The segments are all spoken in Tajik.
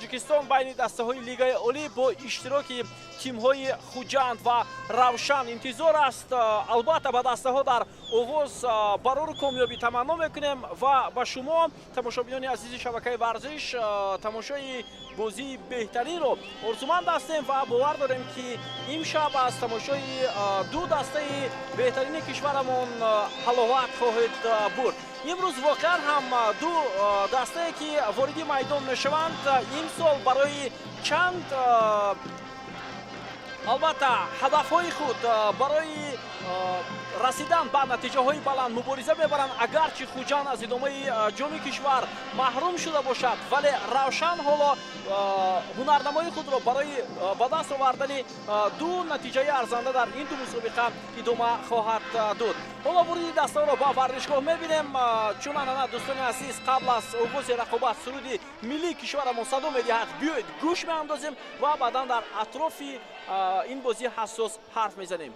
Тоҷикистон байни дастаҳои Лигаи Олӣ бо иштироки тимҳои Хуҷанд ва Равшан интизор аст. Албатта, ба дастаҳо дар оғоз барору комёбӣ таманно мекунем ва ба шумо, тамошобинони азизи шабакаи варзиш, тамошои бозии беҳтаринро орзуманд ҳастем ва бовар дорем, ки имшаб аз тамошои ду дастаи беҳтарини кишварамон ҳаловат хоҳед бурд. Имрӯз воқеан ҳам ду дастае, ки вориди майдон мешаванд, имсол барои чанд, албатта, ҳадафҳои худ барои расидан ба натиҷаҳои баланд мубориза мебаранд. Агарчи Хуҷанд аз идомаи ҷоми кишвар маҳрум шуда бошад, вале Равшан ҳоло ҳунарнамои худро барои ба даст овардани ду натиҷаи арзанда дар ин ду мусобиқа идома хоҳад дод. Ҳоло вориди дастаҳоро ба варзишгоҳ мебинем. Чун анъана, дӯстони азиз, қабл аз оғози рақобат суруди миллии кишварамон садо медиҳад. Биёед, гӯш меандозем ва баъдан дар атрофи ин бозии ҳассос ҳарф мезанем.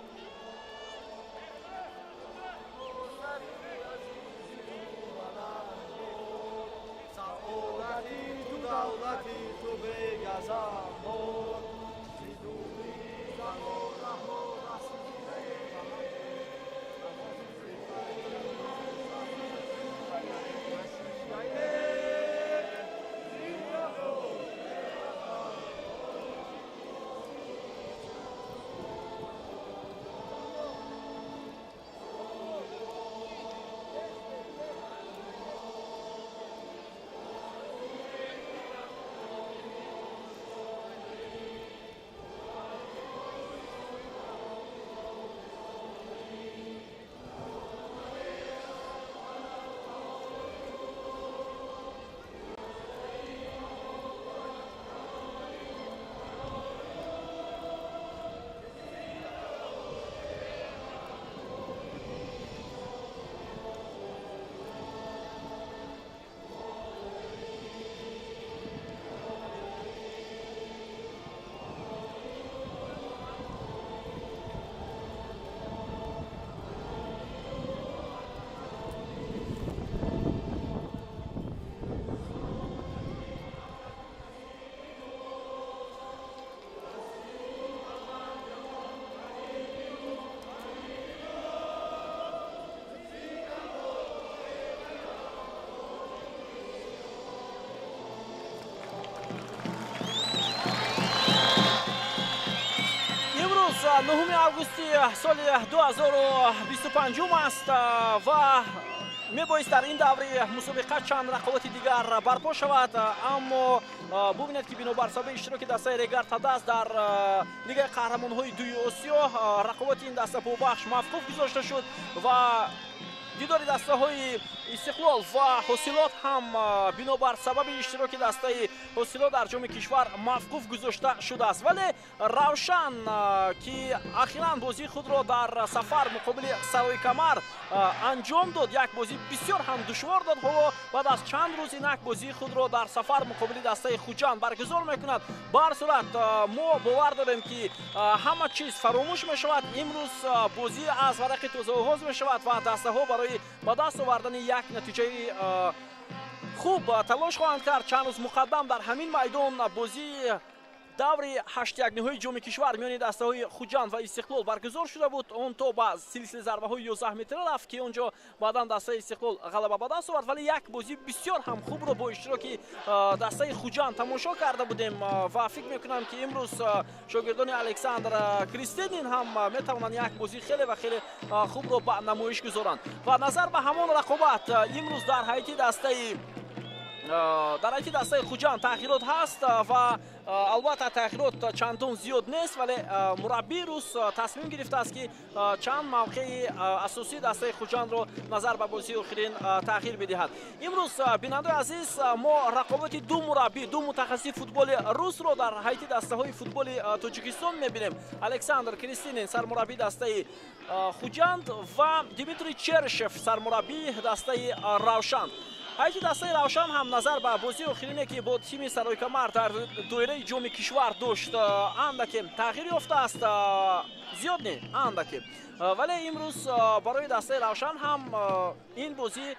9 августи соли 2025 аст ва мебоист дар ин даври мусобиқа чанд рақобати дигар барпо шавад, аммо бубинед, ки бинобар сабаби иштироки дастаи Регар Тадаз дар Лигаи қаҳрамонҳои дуи Осиё рақобати ин даста бо бахш мавқуф гузошта шуд ва дидори дастаҳои Истиқлол ва Ҳосилот ҳам бинобар сабаби иштироки дастаи Ҳосилот дар ҷоми кишвар мавқуф гузошта шудааст. Вале Равшан, ки ахиран бозии худро дар сафар муқобили Сарои Камар анҷом дод, як бозӣ бисёр ҳам душвор дод, ҳоло баъд аз чанд рӯз инак бозии худро дар сафар муқобили дастаи Хуҷанд баргузор мекунад. Ба ҳар сурат, мо бовар дорем, ки ҳама чиз фаромӯш мешавад. Имрӯз бозӣ аз варақи тоза оғоз мешавад ва дастаҳо барои ба даст овардани як натиҷаи хуб талош хоҳанд кард. Чанд рӯз муқаддам дар ҳамин майдон бозии даври ҳаштякниҳои ҷоми кишвар миёни дастаҳои Хуҷанд ва Истиқлол баргузор шуда буд. Он то ба силсилаи зарбаҳои 11 метра рафт, ки он ҷо баъдан дастаи Истиқлол ғалаба ба даст овард, вале як бозии бисёр ҳам хубро бо иштироки дастаи Хуҷанд тамошо карда будем ва фикр мекунам, ки имрӯз шогирдони Александр Кристенин ҳам метавонанд як бозии хеле ва хеле хубро ба намоиш гузоранд. Ва назар ба ҳамон рақобат, имрӯз дар ҳайати дастаи Хуҷанд тағйирот ҳаст ва албатта, тағйирот чандон зиёд нест, вале мураббии рус тасмим гирифтааст, ки чанд мавқеи асосии дастаи Хуҷандро назар ба бозии охирин тағйир бидиҳад. Имрӯз, бинандаи азиз, мо рақобати ду мураббӣ, ду мутахассиси футболи русро дар ҳайати дастаҳои футболи Тоҷикистон мебинем: Александр Кристинин, сармураббии дастаи Хуҷанд, ва Дмитрий Черышев, сармураббии дастаи Равшан. Ҳайати дастаи Равшан ҳам назар ба бозии охирине, ки бо тими Саройкамар дар доираи ҷоми кишвар дошт, андаке тағйир ёфтааст, зиёд не, андаке. Вале имрӯз барои дастаи Равшан ҳам ин бозӣ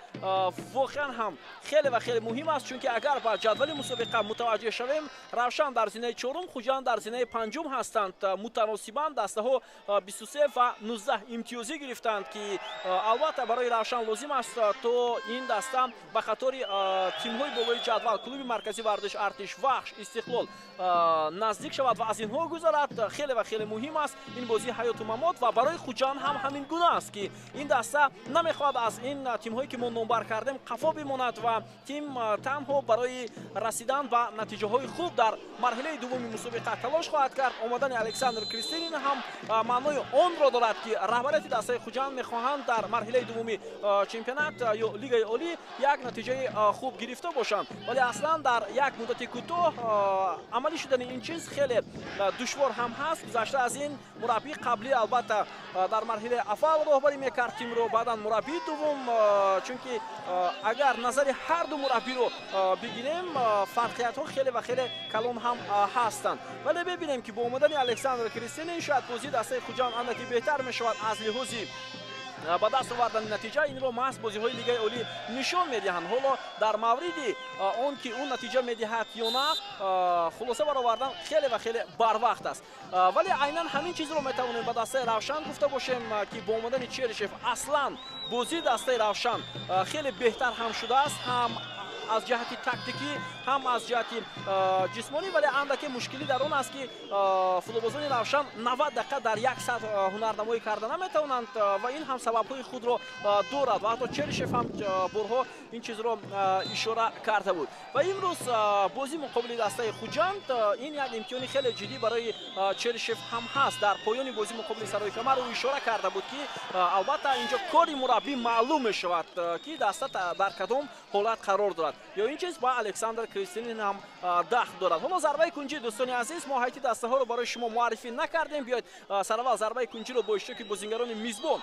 воқеан ҳам хеле ва хеле муҳим аст, чунки агар ба ҷадвали мусобиқа мутаваҷҷеҳ шавем, Равшан дар зинаи чорум, Хуҷанд дар зинаи панҷум ҳастанд. Мутаносибан дастаҳо 23 ва 19 имтиёзӣ гирифтанд, ки албатта барои Равшан лозим аст, то ин даста ба қатори тимҳои болои ҷадвал, клуби марказии варзиш Артиш, Вахш, Истиқлол наздик шавад ва аз инҳо гузарад. Хеле ва хеле муҳим аст ин бозии ҳаёту мамот ва барои Хуҷанд ҳам ҳамин гуна аст, ки ин даста намехоҳад аз ин тимҳое, ки мо номбар кардем, қафо бимонад ва тим танҳо барои расидан ба натиҷаҳои хуб дар марҳилаи дуввуми мусобиқа талош хоҳад кард. Омадани Александр Кристинин ҳам маънои онро дорад, ки раҳбарияти дастаи Хуҷанд мехоҳанд дар марҳилаи дуввуми чемпионат ё лигаи олӣ як натиҷаи хуб гирифта бошанд, вале аслан дар як муддати кӯтоҳ амалӣ шудани ин чиз хеле душвор ҳам ҳаст. Гузашта аз ин, мураббии қаблӣ албатта дар марҳилаи аввал роҳбарӣ мекард тимро, баъдан мураббии дуввум, чунки агар назари ҳар ду мураббиро бигирем, фарқиятҳо хеле ва хеле калон ҳам ҳастанд. Вале бибинем, ки бо омадани Александр Кристинин шояд бозии дастаи Хуҷанд андаке беҳтар мешавад аз лиҳози ба даст овардани натиҷа. Инро маҳз бозиҳои лигаи олӣ нишон медиҳанд. Ҳоло дар мавриди он ки ӯ натиҷа медиҳад ё на, хулоса баровардан хеле ва хеле барвақт аст. Вале айнан ҳамин чизро метавонем ба дастаи Равшан гуфта бошем, ки бо омадани Черишев аслан бозии дастаи Равшан хеле беҳтар ҳам шудааст, ҳам аз ҷиҳати тактикӣ, ҳам аз ҷиҳати ҷисмонӣ. Вале андаке мушкилӣ дар он аст, ки футболбозони Равшан 90 дақиқа дар як сатҳ ҳунарнамоӣ карда наметавонанд ва ин ҳам сабабҳои худро дорад ва ҳатто Черишев ҳам борҳо ин чизро ишора карда буд. Ва имрӯз бозӣ муқобили дастаи Хуҷанд ин як имтиҳони хеле ҷиддӣ барои Черишев ҳам ҳаст. Дар поёни бозӣ муқобили Саройкамар ӯ ишора карда буд, ки албатта инҷо кори мураббӣ маълум мешавад, ки даста дар кадом ҳолат қарор дорад, ё ин чиз ба Александр Кристинин ҳам дахл дорад. Ҳоло зарбаи кунҷӣ, дӯстони азиз, мо ҳайати дастаҳоро барои шумо муаррифӣ накардем. Биёед, сараввал зарбаи кунҷиро бо иштироки бозингарони мизбон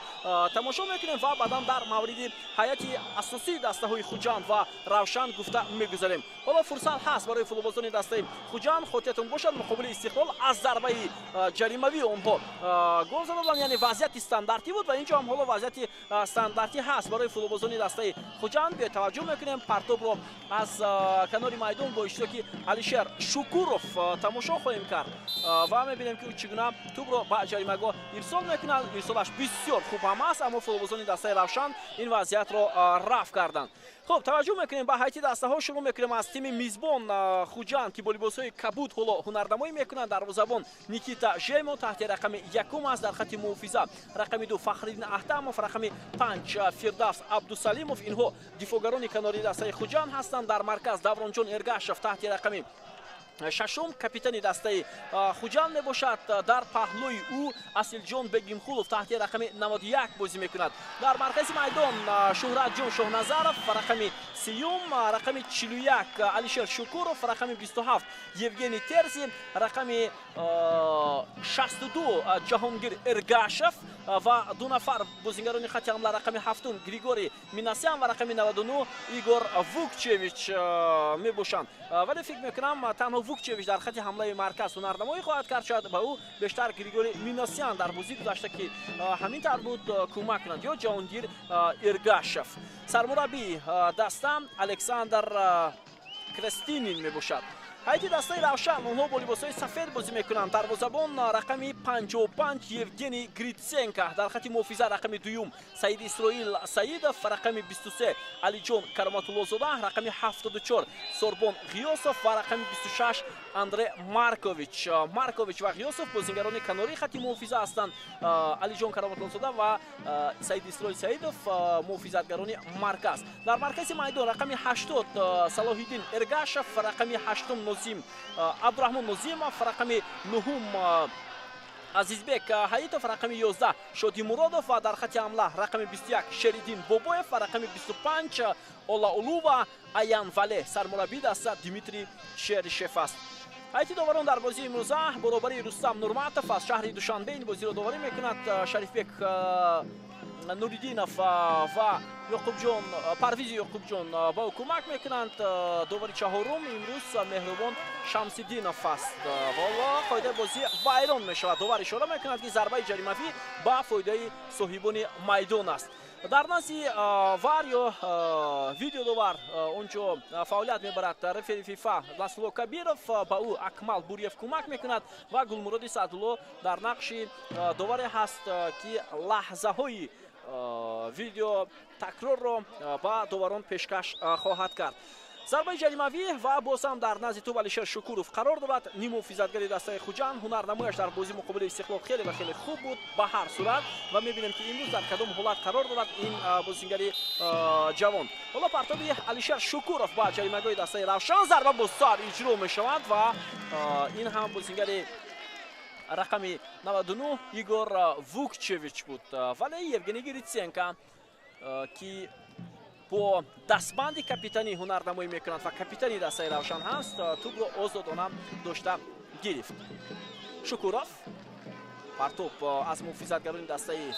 тамошо мекунем ва баъдан дар мавриди ҳайати асосии дастаҳои Хуҷанд ва Равшан гуфта мегузарем. Ҳоло фурсат ҳаст барои футболбозони дастаи Хуҷанд. Хотиратон бошад, муқобили Истиқлол аз зарбаи ҷаримавии онҳо гол заданд, яъне вазъияти стандартӣ буд ва инҷо ҳам ҳоло вазъияти стандартӣ ҳаст барои футболбозони дастаи Хуҷанд. Биёед, таваҷҷӯҳ мекунем, партобро аз канори майдон бо иштироки Алишер Шукуров тамошо хоҳем кард ва мебинем, ки ӯ чӣ гуна тӯбро ба ҷаримагоҳ ирсол мекунад. Ирсолаш бисёр хуб ҳам аст, аммо футболбозони дастаи Равшан ин вазъиятро рафъ карданд. Хуб, таваҷҷӯҳ мекунем ба ҳайати дастаҳо. Шурӯъ мекунем аз тими мизбон Хуҷанд, ки бо либосҳои кабуд ҳоло ҳунарнамоӣ мекунанд. Дарвозабон Никита Жемо таҳти рақами якум аст. Дар хати муҳофиза рақами 2 Фахриддин Аҳтамов, рақами 5 Фирдавс Абдусалимов. Инҳо дифоъгарони канори дастаи Хуҷанд ҳастанд. Дар марказ Давронҷон Эргашев таҳти рақами шашум капитани дастаи Хуҷанд мебошад. Дар паҳлӯи ӯ Асилҷон Бегимхулов таҳти рақами 91 бозӣ мекунад. Дар маркази майдон Шуҳратҷон Шоҳназаров рақами 30, рақами 41 Алишер Шукуров, рақами 27 Евгений Терзи, рақами 62 Ҷаҳонгир Эргашев ва ду нафар бозингарони хати ҳамла, рақами 7 Григорий Минасян ва рақами 99 Игор Вукчевич мебошанд. Вале фикр мекунам, танҳо Вукчевич дар хати ҳамлаи марказ ҳунарнамоӣ хоҳад кард. Шояд ба ӯ бештар Григорий Минасян дар бозии гузашта, ки ҳамин тавр буд, кӯмак кунад ё Ҷаҳонгир Эргашев. Сармураббии даста Александр Крестинин мебошад. Ҳайати дастаи Равшан, онҳо бо либосҳои сафед бозӣ мекунанд. Дарвозабон рақами 55 Евгений Гритсенко, дар хати муҳофиза рақами 2 Саид Исроил Саидов, рақами 23 Алиҷон Кароматуллозода, рақами 74 Сорбон Ғиёсов ва рақами 26 Андре Маркович. Маркович ва Ғиёсов бозингарони канории хати муҳофиза ҳастанд. Алиҷон Кароматуллозода ва Саид Исроил Саидов муҳофизатгарони марказ. Дар маркази майдон рақами 80 Салоҳиддин Эргашев, рақами 8 Нозим Абдурахмон Нозимов, рақами 9 Азизбек Ҳаитов, рақами 11 Шодимуродов ва дар хати ҳамла рақами 21 Шериддин Бобоев ва рақами 25 Олаулува Аян Вале. Сармураббии даста Дмитрий Черишев аст. Ҳайати доварон дар бозии имрӯза баробари Рустам Нурматов аз шаҳри Душанбе ин бозиро доварӣ мекунад. Шарифбек Нуриддинов ва Ёқубҷон, Парвизи Ёқубҷон ба ӯ кӯмак мекунанд. Довари чаҳорум имрӯз Меҳрубон Шамсиддинов аст. Ва қоидаи бозӣ вайрон мешавад. Довар ишора мекунад, ки зарбаи ҷаримавӣ ба фоидаи соҳибони майдон аст. Дар назди вар ё видеодовар онҷо фаъолият мебарад рефери ФИФА Насрулло Кабиров, ба ӯ Акмал Буриев кӯмак мекунад ва Гулмуроди Саъдулло дар нақши доваре ҳаст, ки лаҳзаҳои видео такрорро ба доварон пешкаш хоҳад кард. Зарбаи ҷаримавӣ ва боз ҳам дар назди тӯб Алишер Шукуров қарор дорад. Ниммуҳофизатгари дастаи Хуҷанд ҳунарнамояш дар бозӣ муқобили Истиқлол хеле ва хеле хуб буд ба ҳар сурат ва мебинем, ки имрӯз дар кадом ҳолат қарор дорад ин бозингари ҷавон. Ҳоло партоби Алишер Шукуров ба ҷаримагоҳи дастаи Равшан, зарба бо сар иҷро мешавад ва ин ҳам бозингари рақами 99 Игор Вукчевич буд. Вале Евгений Гриценко, ки бо дастбанди капитанӣ ҳунарнамоӣ мекунад ва капитани дастаи Равшан ҳаст, тӯбро озодона дошта гирифт. Шукуров, партоб аз муҳофизатгарони дастаи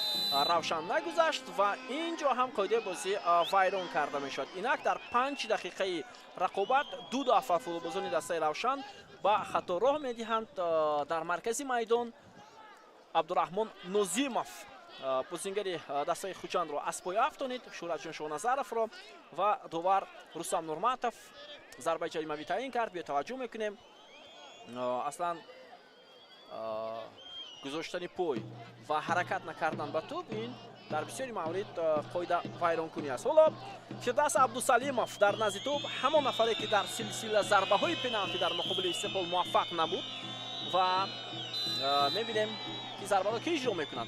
Равшан нагузашт ва ин ҷо ҳам қоидаи бозӣ вайрон карда мешавад. Инак дар 5 дақиқаи рақобат ду дафъа футболбозони дастаи Равшан ба хато роҳ медиҳанд. Дар маркази майдон Абдураҳмон Нозимов бозингари дастаи Хуҷандро аз пой афтонид, Шӯҳратҷон Шоҳназаровро, ва довар Рустам Нурматов зарбаи ҷаримавӣ таъин кард. Биё таваҷҷӯҳ мекунем. Аслан гузоштани пой ва ҳаракат накардан ба тӯб ин дар бисёри маврид қоида вайронкунӣ аст. Ҳоло Фирдавс Абдусалимов дар назди тӯб, ҳамон нафаре, ки дар силсила зарбаҳои пеналти дар муқобили Истиқлол муваффақ набуд ва мебинем, ки зарбаро ки иҷро мекунад.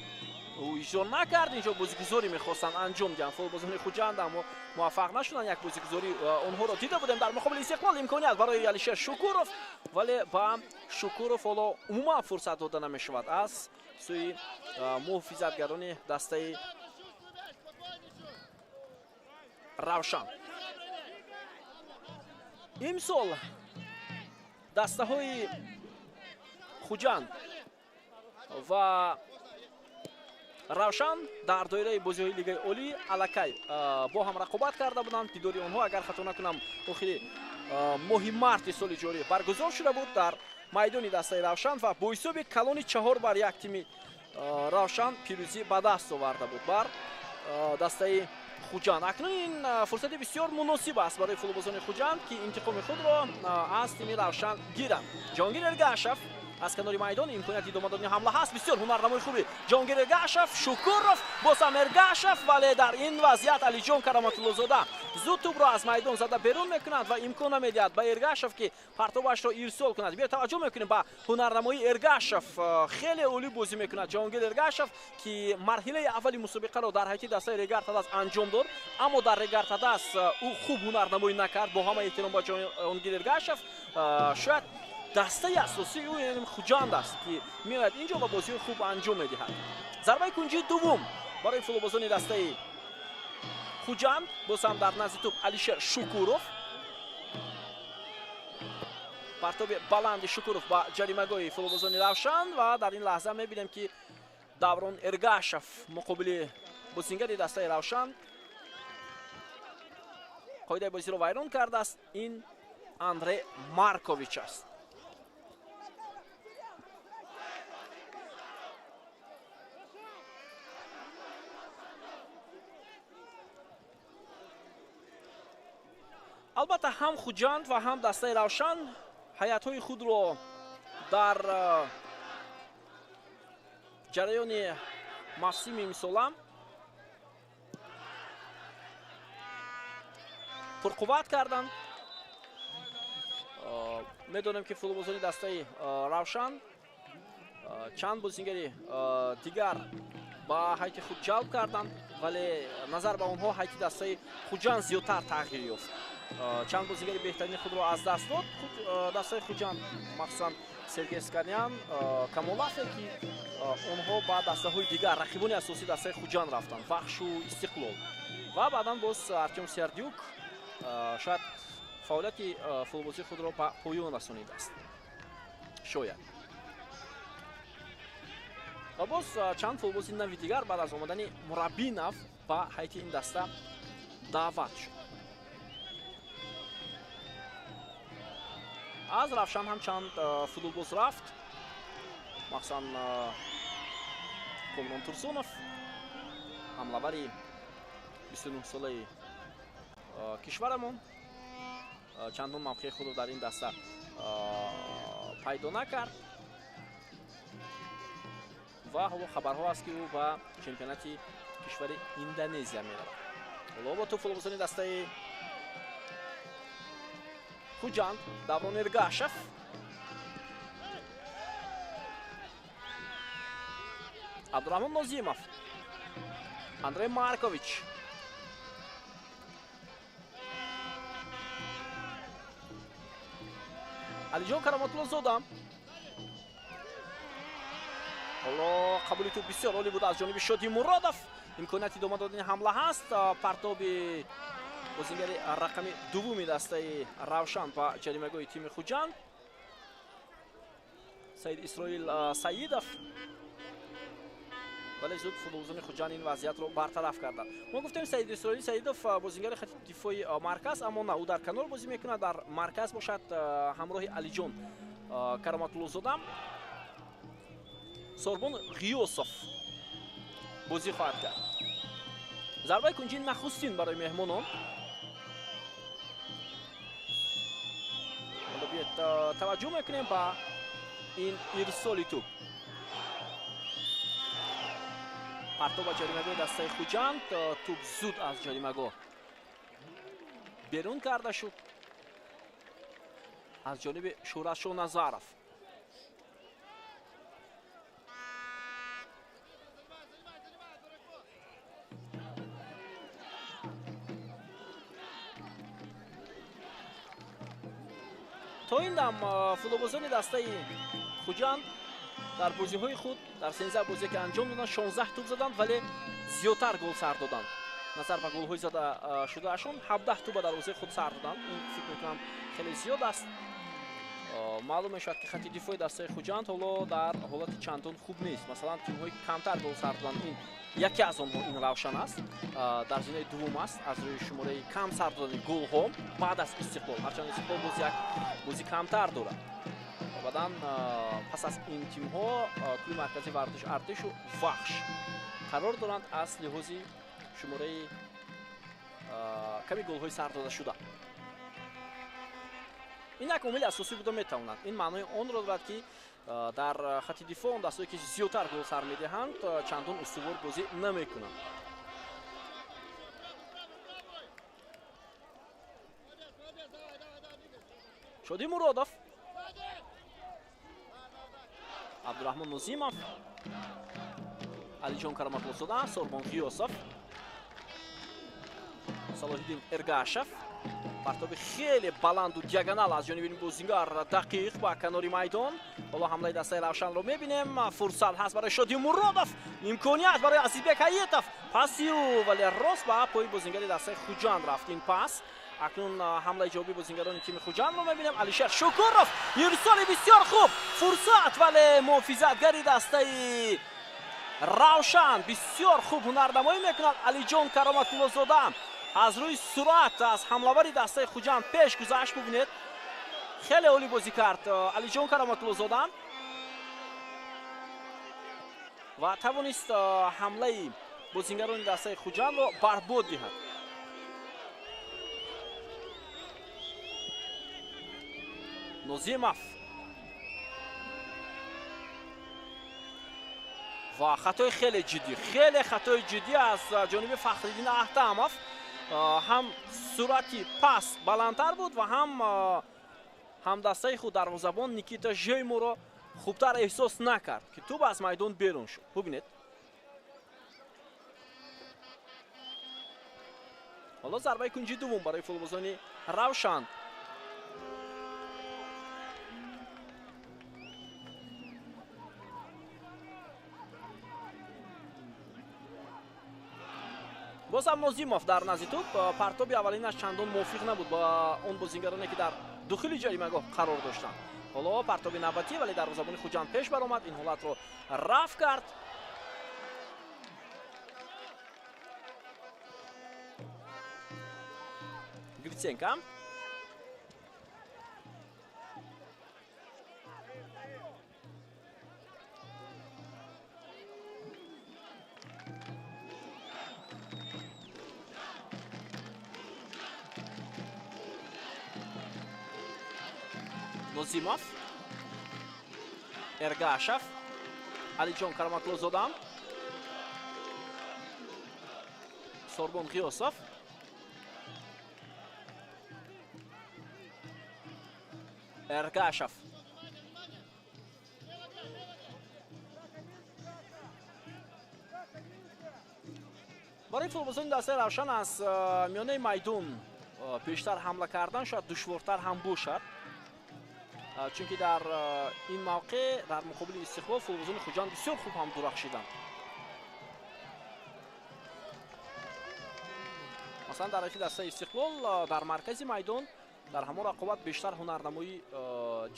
Ӯ иҷро накард. Инҷо бозигузорӣ мехостанд анҷом диҳанд футболбозони Хуҷанд, аммо муваффақ нашуданд. Як бозигузорӣ онҳоро дида будем дар муқобили Истиқлол. Имконият барои Алишер Шукуров, вале ба Шукуров ҳоло умуман фурсат дода намешавад аз сӯи муҳофизатгарони дастаи Равшан. Имсол дастаҳои Хуҷанд ва Равшан дар доираи бозиҳои Лигаи Олӣ аллакай бо ҳам рақобат карда буданд. Дидори онҳо, агар хато накунам, охири моҳи марти соли ҷорӣ баргузор шуда буд дар майдони дастаи Равшан ва бо ҳисоби калони 4-1 тими Равшан пирӯзӣ ба даст оварда буд бар дастаи Хуҷанд. Акнун ин фурсати бисёр муносиб аст барои футболбозони Хуҷанд, ки интиқоми худро аз тими Равшан гиранд. Ҷонгир Эргашев аз канори майдон, имконияти идома додани ҳамла ҳаст. Бисёр ҳунарнамои хуби Ҷонгир Эргашев, Шукуров, боз ҳам Эргашев, вале дар ин вазъият Алиҷон Кароматуллозода зуд тӯбро аз майдон зада берун мекунад ва имкон намедиҳад ба Эргашев, ки партобашро ирсол кунад. Биё таваҷҷӯҳ мекунем ба ҳунарнамоии Эргашев. Хеле олӣ бозӣ мекунад Ҷонгир Эргашев, ки марҳилаи аввали мусобиқаро дар ҳайати дастаи Регар-ТадАЗ анҷом дод, аммо дар Регар-ТадАЗ ӯ хуб ҳунарнамоӣ накард. Бо ҳама эҳтиром ба Ҷонгир Эргашев, шояд дастаи асосии ӯ яъне Хуҷанд аст, ки меояд инҷо ва бозиҳои хуб анҷом медиҳад. Зарбаи кунҷии дуввум барои футболбозони дастаи Хуҷанд, боз ҳам дар назди тӯб Алишер Шукуров. Партоби баланди Шукуров ба ҷаримагоҳи футболбозони Равшан ва дар ин лаҳза мебинем, ки Даврон Эргашев муқобили бозингари дастаи Равшан қоидаи бозиро вайрон кардааст. Ин Андре Маркович аст. Албатта ҳам Хуҷанд ва ҳам дастаи Равшан ҳайатҳои худро дар ҷараёни мавсими имсола пурқувват карданд. Медонем, ки футболбозони дастаи Равшан чанд бозингари дигар ба ҳайати худ ҷалб карданд, вале назар ба онҳо ҳайати дастаи Хуҷанд зиёдтар тағйир ёфт. Чанд бозингари беҳтарини худро аз даст дод дастаи Хуҷанд, махсусан Сергей Сканян, Камолафе, ки онҳо ба дастаҳои дигар, рақибони асосии дастаи Хуҷанд рафтанд, Вахшу, Истиқлол, ва баъдан боз Артем Сердюк шояд фаъолияти футболбозии худро ба поён расонидааст. Шояд. Ва боз чанд футболбози нави дигар баъд аз омадани мураббии нав ба ҳайати ин даста даъват шуд. Аз Равшан ҳам чанд футболбоз рафт, махсусан Комрон Турсунов, ҳамлавари 29-солаи кишварамон, чандон мавқеи худро дар ин даста пайдо накард ва ҳоло хабарҳо аст, ки ӯ ба чемпионати кишвари Индонезия меравад. Ҳоло бо тӯб футболбозони дастаи Хуҷанд, Даврон Эргашев. Абдурахмон Нозимов, Андрей Маркович. Алиҷон Кароматуллозода. Ҳоло қабули тӯб бисёр олӣ буд аз ҷониби Шоди Муродов. Имконияти идома додани ҳамла ҳаст. Партоби бозингари рақами дуввуми дастаи Равшан ба ҷаримагоҳи тими Хуҷанд, Саид Исроил Саидов. Вале зуд футболбозони Хуҷанд ин вазъиятро бартараф карданд. Мо гуфтем Саид Исроил Саидов бозингари хати дифои марказ, аммо на, ӯ дар канор бозӣ мекунад, дар марказ бошад ҳамроҳи Алиҷон Кароматуллозода. Сорбон Ғиёсов бозӣ хоҳад кард. Зарбаи кунҷи нахустин барои меҳмонон. Ҳоло биёед таваҷҷӯҳ мекунем ба ин ирсоли тӯб. Партоб ба ҷаримагоҳи дастаи Хуҷанд, тӯб зуд аз ҷаримагоҳ берун карда шуд аз ҷониби Шӯҳрат Шоназаров. То ин дам футболбозони дастаи Хуҷанд дар бозиҳои худ дар 13 бозие ки анҷом доданд 16 тӯб заданд, вале зиёдтар гол сар доданд. Назар ба голҳои зада шудаашон 17 тӯба дарвозаи худ сар доданд. Ин фикр мекунам хеле зиёд аст. Маълум мешавад, ки хати дифои дастаи Хуҷанд ҳоло дар ҳолати чандон хуб нест. Масалан, тимҳои камтар гол сар доданд, ин яке аз онҳо ин Равшан аст, дар зинаи дуввум аст аз рӯи шумораи кам сар додани голҳо баъд аз Истиқлол. Ҳарчанд Истиқлол боз як бозӣ камтар дорад. Баъдан пас аз ин тимҳо клуби марказии варзиш Артишу Вахш қарор доранд аз лиҳози шумораи ками голҳои сар дода шуда. Ин як омили асосӣ буда метавонад. Ин маънои онро дорад, ки дар хати дифоъ он дастое ки зиёдтар гол сар медиҳанд чандон устувор бозӣ намекунанд. Шоди Муродов, Абдурахмон Нозимов, Алиҷон Кароматуллозода, Сорбон Ғиёсов, Салоҳиддин Эргашев. Партоби хеле баланду диагонал аз ҷониби ин бозингар дақиқ ба канори майдон. Ҳоло ҳамлаи дастаи Равшанро мебинем. Фурсат ҳаст барои Шоди Муродов, имконият барои Азизбек Ҳаитов. Паси ӯ вале рост ба пои бозингари дастаи Хуҷанд рафт ин пас. Акнун ҳамлаи ҷавобии бозингарони тими Хуҷандро мебинем. Алишер Шукуров, ирсоли бисёр хуб, фурсат, вале муҳофизатгари дастаи Равшан бисёр хуб ҳунарнамоӣ мекунад. Алиҷон Кароматуллозода аз рӯи суръат аз ҳамлавари дастаи Хуҷанд пеш гузашт. Бубинед, хеле олӣ бозӣ кард Алиҷон Кароматуллозода ва тавонист ҳамлаи бозингарони дастаи Хуҷандро барбод диҳад. Нозимов ва хатои хеле ҷиддӣ, хеле хатои ҷиддӣ аз ҷониби Фахриддин Аҳтамов. Ҳам суръати пас баландтар буд ва ҳам ҳамдастаи худ дарвозабон Никита Жейморо хубтар эҳсос накард, ки тӯб аз майдон берун шуд. Бубинед, ҳоло зарбаи кунҷи дуввум барои футболбозони Равшан. Боз ҳам Нозимов дар назди тӯб. Партоби аввалинаш чандон мувофиқ набуд ба он бозингароне, ки дар дохили ҷаримагоҳ қарор доштанд. Ҳоло партоби навбатӣ, вале дарвозабони Хуҷанд пеш баромад, ин ҳолатро рафт кард. Гриценко. Нозимов, Эргашев, Алиҷон Кароматлозода, Сорбон Ғиёсов. Эргашев. Барои футболбозони дастаи Равшан аз миёнаи майдон бештар ҳамла кардан шояд душвортар ҳам бошад, чунки дар ин мавқеъ дар муқобили Истиқлол футболбозони Хуҷанд бисёр хуб ҳам дурахшиданд. Масалан, дар рафи дастаи Истиқлол дар маркази майдон дар ҳамон рақобат бештар ҳунарнамоии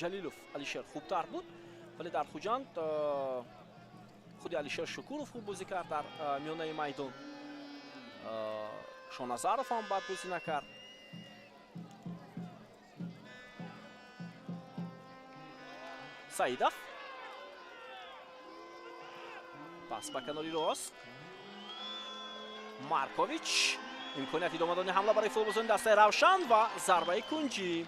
Ҷалилов Алишер хубтар буд, вале дар Хуҷанд худи Алишер Шукуров хуб бозӣ кард дар миёнаи майдон. Шоназаров ҳам бад бозӣ накард. Саидов. Пас ба канори рост. Маркович. Имконияти идома додани ҳамла барои футболбозони дастаи Равшан ва зарбаи кунҷӣ.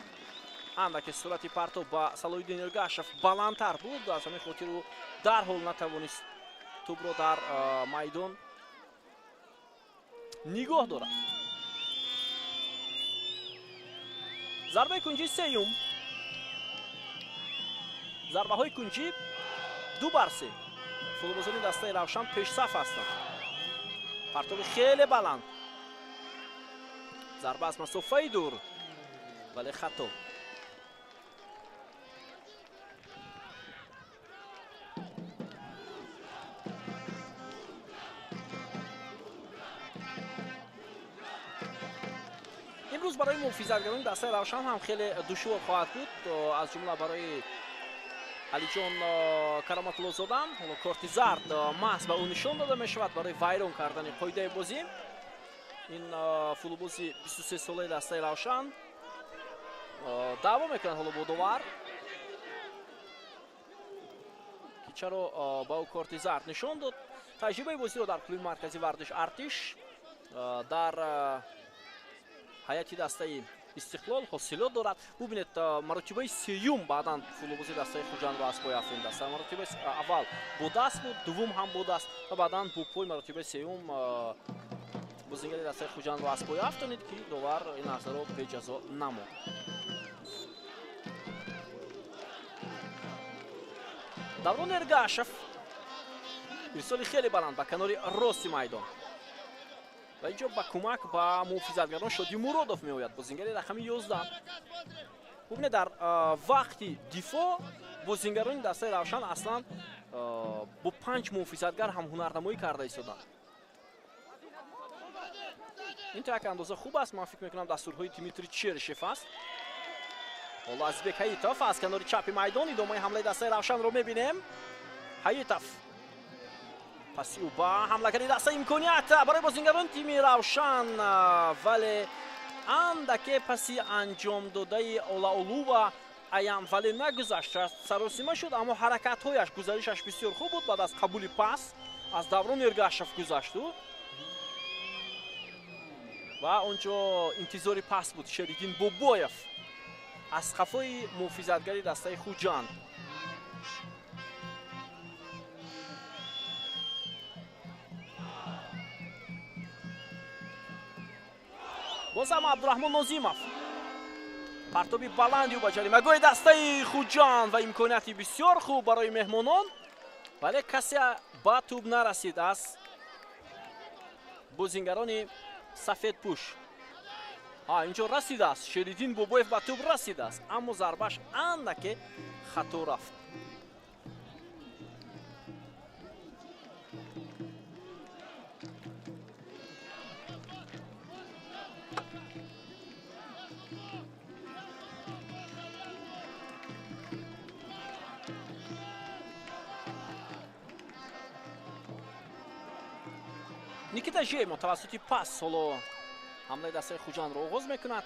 Андаке суръати партоб ба Салоҳиддин Эргашев баландтар буд, аз ҳамин хотир ӯ дарҳол натавонист тӯбро дар майдон нигоҳ дорад. Зарбаи кунҷӣ сеюм. Зарбаҳои кунҷӣ 2-3. Футболбозони дастаи Равшан пешсаф ҳастанд. Партоби хеле баланд. Зарба аз масофаи дур, вале хато. Имрӯз барои муҳофизатгарони дастаи Равшан ҳам хеле душвор хоҳад буд, аз ҷумла барои Алиҷон Кароматлозода. Ҳоло корти зард маҳз ба ӯ нишон дода мешавад барои вайрон кардани қоидаи бозӣ. Ин футболбози 23-солаи дастаи Равшан даъво мекунад ҳоло бо довар, ки чаро ба ӯ корти зард нишон дод. Таҷрибаи бозиро дар клуби маркази варзиш Артиш дар ҳайати дастаи Истиқлол ҳосилот дорад. Бубинед, маротибаи сеюм баъдан футболбози дастаи Хуҷандро аз пой афтондааст. Маротибаи аввал бо даст буд, дуввум ҳам бо даст ва баъдан бо пой маротибаи сеюм бозингари дастаи Хуҷандро аз пой афтонид, ки довар ин лаҳзаро беҷазо намонд. Даврон Эргашев ирсоли хеле баланд ба канори рости майдон ва инҷо ба кӯмак ба муҳофизатгарон Шоди Муродов меояд, бозингари рақами 11. Бубинед, дар вақти дифоъ бозингарони дастаи Равшан аслан бо 5 муҳофизатгар ҳам ҳунарнамоӣ карда истоданд. Ин то як андоза хуб аст, ман фикр мекунам дастурҳои Дмитрий Черышев аст. Ҳоло Азизбек Ҳаитов аз канори чапи майдон идомаи ҳамлаи дастаи Равшанро мебинем. Ҳаитов паси ӯ ба ҳамлагари даста, имконият барои бозингарони тими Равшан, вале андаке паси анҷом додаи Олаолува аям вале нагузашт, саросима шуд, аммо ҳаракатҳояш, гузаришаш бисёр хуб буд. Баъд аз қабули пас аз Даврон Эргашев гузашт ӯ ва онҷо интизори пас буд Шериддин Бобоев аз қафои муҳофизатгари дастаи Хуҷанд. Боз ҳам Абдураҳмон Нозимов. Партоби баланди ӯ ба ҷаримагоҳи дастаи Хуҷанд ва имконияти бисёр хуб барои меҳмонон, вале касе ба тӯб нарасид аз бозингарони сафедпӯш. Инҷо расидааст, Шериддин Бобоев ба тӯб расидааст, аммо зарбааш андаке хато рафт. Никита Жемо тавассути пас ҳоло ҳамлаи дастаи Хуҷандро оғоз мекунад.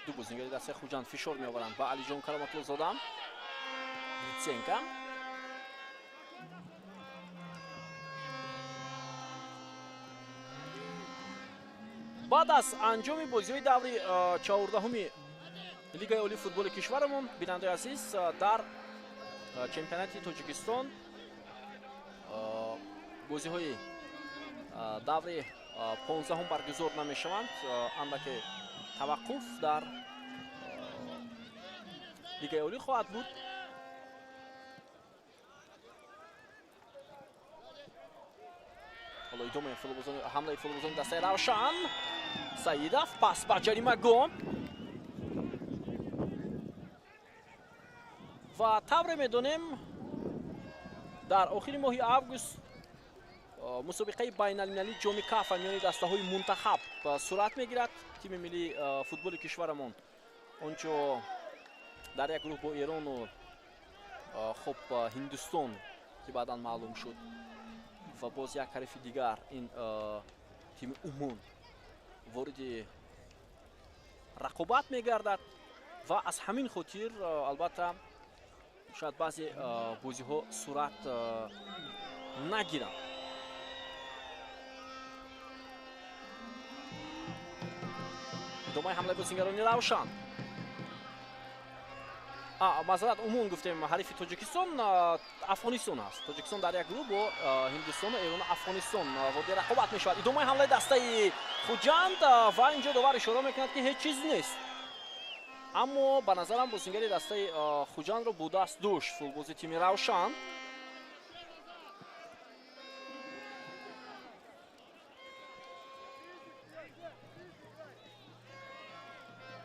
Ду бозингари дастаи Хуҷанд фишор меоваранд ба Алиҷон Кароматуллозода. Гритсенко. Баъд аз анҷоми бозиҳои даври 14-уми Лигаи олии футболи кишварамон, бинандаи азиз, дар чемпионати Тоҷикистон бозиҳои даври 15-ум баргузор намешаванд. Андаке таваққуф дар Лигаи олӣ хоҳад буд. Ҳоло идомаи ҳамлаи футболбозони дастаи Равшан. Саидов пас ба ҷаримагоҳ. Ва тавре медонем, дар охири моҳи август мусобиқаи байналмилалии ҷоми кафа миёни дастаҳои мунтахаб сурат мегирад. Тими миллии футболи кишварамон онҷо дар як гурӯҳ бо Эрону хуб Ҳиндустон, ки баъдан маълум шуд, ва боз як ҳарифи дигар ин тими Умон вориди рақобат мегардад ва аз ҳамин хотир албатта шояд баъзе бозиҳо сурат нагиранд. Идомаи ҳамлаи бозингарони Равшан. Мазарат, Умон гуфтем, ҳарифи Тоҷикистон Афғонистон аст. Тоҷикистон дар як гурӯҳ бо Ҳиндустону Эрону Афғонистон вориди рақобат мешавад. Идомаи ҳамлаи дастаи Хуҷанд ва инҷо довар ишора мекунад, ки ҳеҷ чиз нест. Аммо ба назарам бозингари дастаи Хуҷандро бо даст дошт футболбози тими Равшан.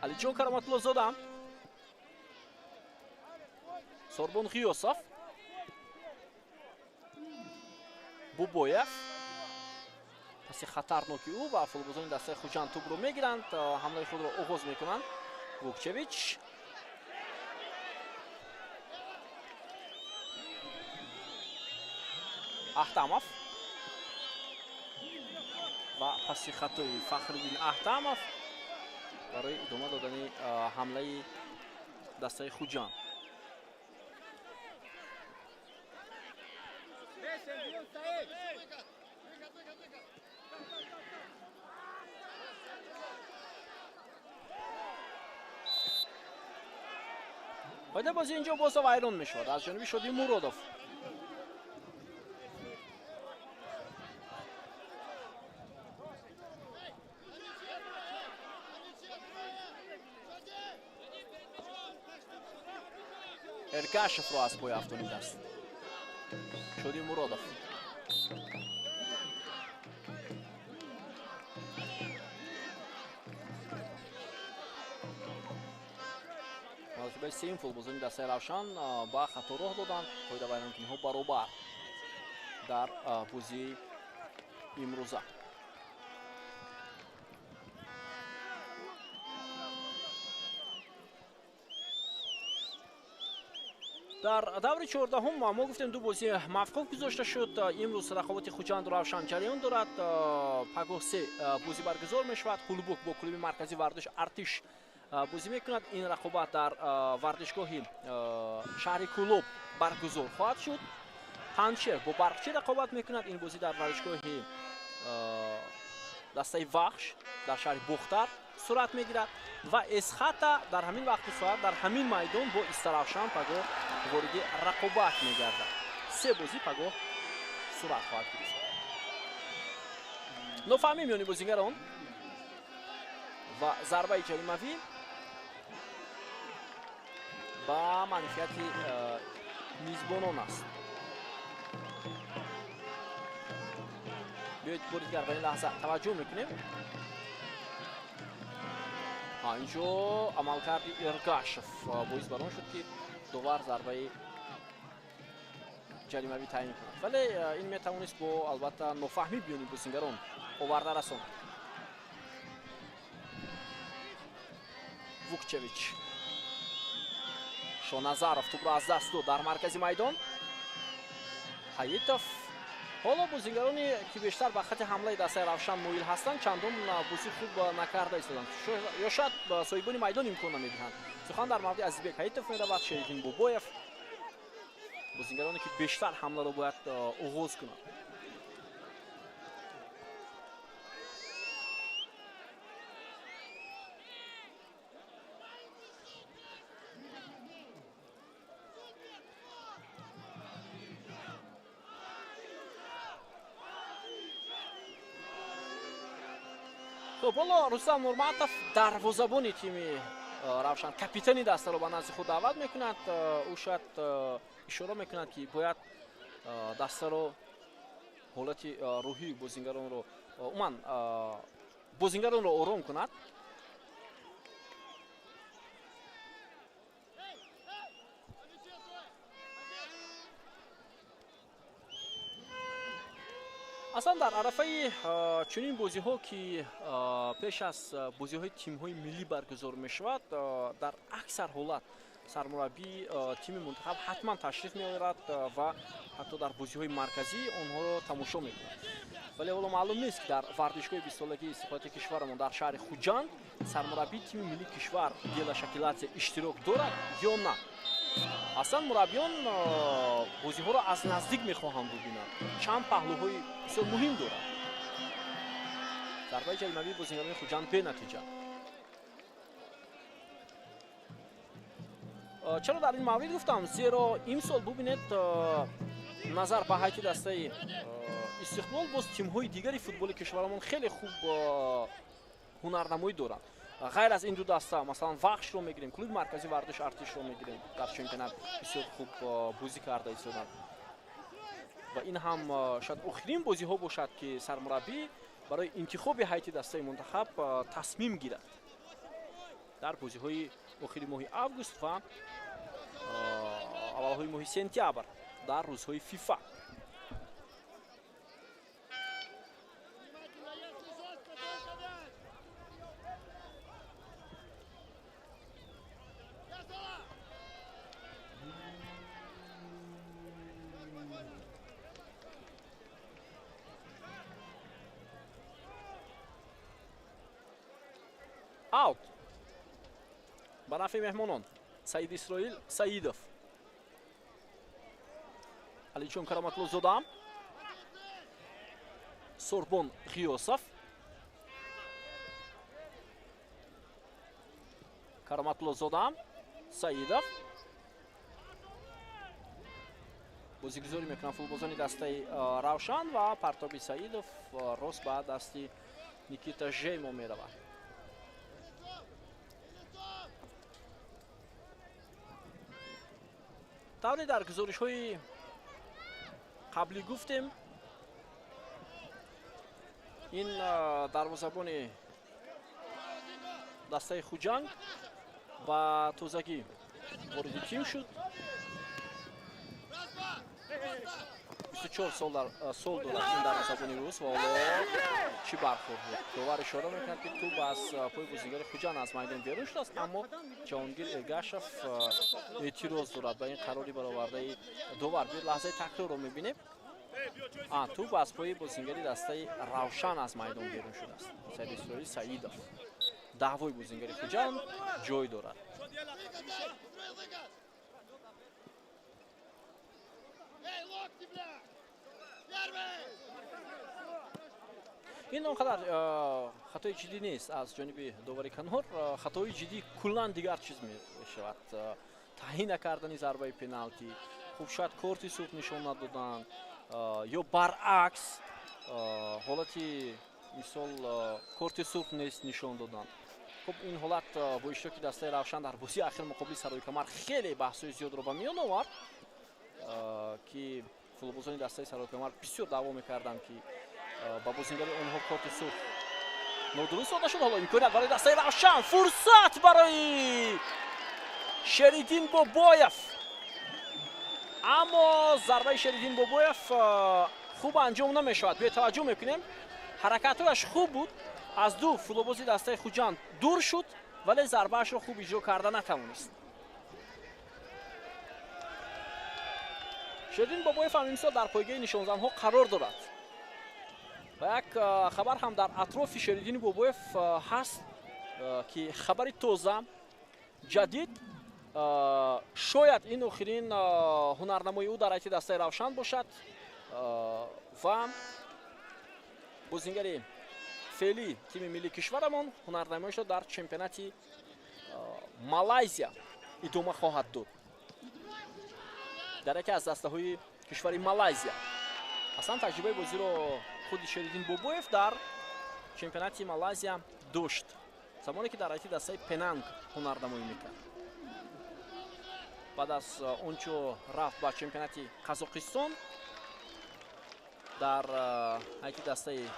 Алиҷон Кароматуллозода, Сорбон Ғиёсов, Бубоев паси хатарноки ӯ ва футболбозони дастаи Хуҷанд тӯбро мегиранд, ҳамлаи худро оғоз мекунанд. Вукчевич Ахтамов ва паси хатои Фахриддин Ахтамов барои идома додани ҳамлаи дастаи Хуҷанд. Қоидаи бозӣ инҷо боз вайрон мешавад аз ҷониби Шоди Муродов. Эргашевро аз пой афтонидааст Шоди Муродов. Маротибаи сеюм футболбозони дастаи Равшан ба хато роҳ доданд. Қоидавайронкуниҳо баробар дар бозии имрӯза. Дар даври 14-ум мо гуфтем ду бозӣ мавқуф гузошта шуд. Имрӯз рақобати Хуҷанду Равшан ҷараён дорад. Пагоҳ се бозӣ баргузор мешавад. Ҳулбук бо клуби марказии варзиш Артиш бозӣ мекунад. Ин рақобат дар варзишгоҳи шаҳри Кӯлоб баргузор хоҳад шуд. Панҷшер бо Барқчӣ рақобат мекунад. Ин бозӣ дар варзишгоҳи дастаи Вахш дар шаҳри Бохтар сурат мегирад ва Эсхата дар ҳамин вақту соат дар ҳамин майдон бо Истаравшан пагоҳ вориди рақобат мегардад. Се бозӣ пагоҳ сурат хоҳад гирифт. Нофаҳмӣ миёни бозигарон ва зарбаи ҷаримавӣ ба манфиати мизбонон аст. Биёед бори дигар ба ин лаҳза таваҷҷӯҳ мекунем. Инҷо амалкарди Эргашев боис бар он шуд, ки довар зарбаи ҷаримавӣ таъин кунад, вале ин метавонист бо албатта нофаҳмӣ биёни бозингарон оварда расонад. Вукчевич, Шоназаров тӯбро аз даст дод дар маркази майдон. Ҳаитов. Ҳоло бозигароне ки бештар ба хати ҳамлаи дастаи Равшан моил ҳастанд, чандон бозӣ хуб накарда истоданд, ё шояд соҳибони майдон имкон намедиҳанд. Сухан дар мавриди Азизбек Ҳаитов меравад, Шериддин Бобоев, бозигароне ки бештар ҳамларо бояд оғоз кунанд. Хуб, ҳоло Рустам Нурматов, дарвозабони тими Равшан, капитани дастаро ба назди худ даъват мекунад. Ӯ шояд ишора мекунад, ки бояд дастаро, ҳолати рӯҳии бозингаронро, умуман бозингаронро ором кунад. Аслан дар арафаи чунин бозиҳо, ки пеш аз бозиҳои тимҳои миллӣ баргузор мешавад, дар аксар ҳолат сармураббии тими мунтахаб ҳатман ташриф меорад ва ҳатто дар бозиҳои марказӣ онҳоро тамошо мекунад. Вале ҳоло маълум нест, ки дар варзишгоҳи бистсолагии истиқлолияти кишварамон дар шаҳри Хуҷанд сармураббии тими миллии кишвар Гела Шакиладзе иштирок дорад ё на. Аслан мураббиён бозиҳоро аз наздик мехоҳанд бубинанд, чанд паҳлӯҳои бисёр муҳим дорад. Зарбаи ҷаримавии бозингарони Хуҷанд бенатиҷа. Чаро дар ин маврид гуфтам? Зеро имсол бубинед, назар ба ҳайати дастаи Истиқлол, боз тимҳои дигари футболи кишварамон хеле хуб ҳунарнамоӣ доранд. Ғайр аз ин ду даста, масалан, Вахшро мегирем, клуби марказии варзиш Артишро мегирем, дар чемпионат бисёр хуб бозӣ карда истоданд. Ва ин ҳам шояд охирин бозиҳо бошад, ки сармураббӣ барои интихоби ҳайати дастаи мунтахаб тасмим гирад дар бозиҳои охири моҳи август ва аввалҳои моҳи сентябр дар рӯзҳои ФИФА. Аут ба нафъи меҳмонон. Саид Исроил Саидов, Алиҷон Кароматлозода, Сорбон Ғиёсов, Кароматлозода, Саидов. Бозигузорӣ мекунанд футболбозони дастаи Равшан ва партоби Саидов рост ба дасти Никита Жеймо меравад. Тавре дар гузоришҳои қаблӣ гуфтем, ин дарвозабони дастаи Хуҷанд ба тозагӣ вориди тим шуд. 24 сол дорад ин дарвозабони рус ва ҳоло чӣ бархӯрд буд. Довар ишора мекунад, ки тӯб аз пои бозигари Хуҷанд аз майдон берун шудааст, аммо Ҷаҳонгир Эргашев эътироз дорад ба ин қарори баровардаи довар. Биёед лаҳзаи такрорро мебинем. Тӯб аз пои бозингари дастаи Равшан аз майдон берун шудааст. Саид Исроил Саидов. Даъвои бозингари Хуҷанд ҷой дорад. Ин он қадар хатои ҷиддӣ нест аз ҷониби довари канор. Хатои ҷиддӣ куллан дигар чиз мешавад. Таъйин накардани зарбаи пеналти, хуб шояд корти сурх нишон надоданд, ё баръакс ҳолати мисол корти сурх нест нишон доданд. Хуб, ин ҳолат бо иштироки дастаи Равшан дар бозии ахир муқобили Сарои Камар хеле баҳсҳои зиёдро ба миён овард, ки футболбозони дастаи Сарои Камар бисёр даъво мекарданд, ки ба бозингари онҳо корти сурх нодуруст дода шуд. Ҳоло имконият барои дастаи Равшан, фурсат барои Шериддин Бобоев, аммо зарбаи Шериддин Бобоев хуб анҷом намешавад. Биё таваҷҷӯҳ мекунем, ҳаракатҳояш хуб буд, аз ду футболбози дастаи Хуҷанд дур шуд, вале зарбаашро хуб иҷро карда натавонист. Шериддин Бобоев ҳам имсол дар пойгоҳи нишонзанҳо қарор дорад. Ва як хабар ҳам дар атрофи Шериддини Бобоев ҳаст, ки хабари тоза ҷадид, шояд ин охирин ҳунарнамои ӯ дар ҳайати дастаи Равшан бошад ва бозингари феълии тими миллии кишварамон ҳунарнамоишро дар чемпионати Малайзия идома хоҳад дод. Дар яке аз дастаҳои кишвари Малайзия. Аслан таҷрибаи бозиро худи Шериддин Бобоев дар чемпионати Малайзия дошт, замоне ки дар ҳайати дастаи Пенанг ҳунарнамоӣ мекард. Баъд аз он чо рафт ба чемпионати Қазоқистон дар ҳайати дастаи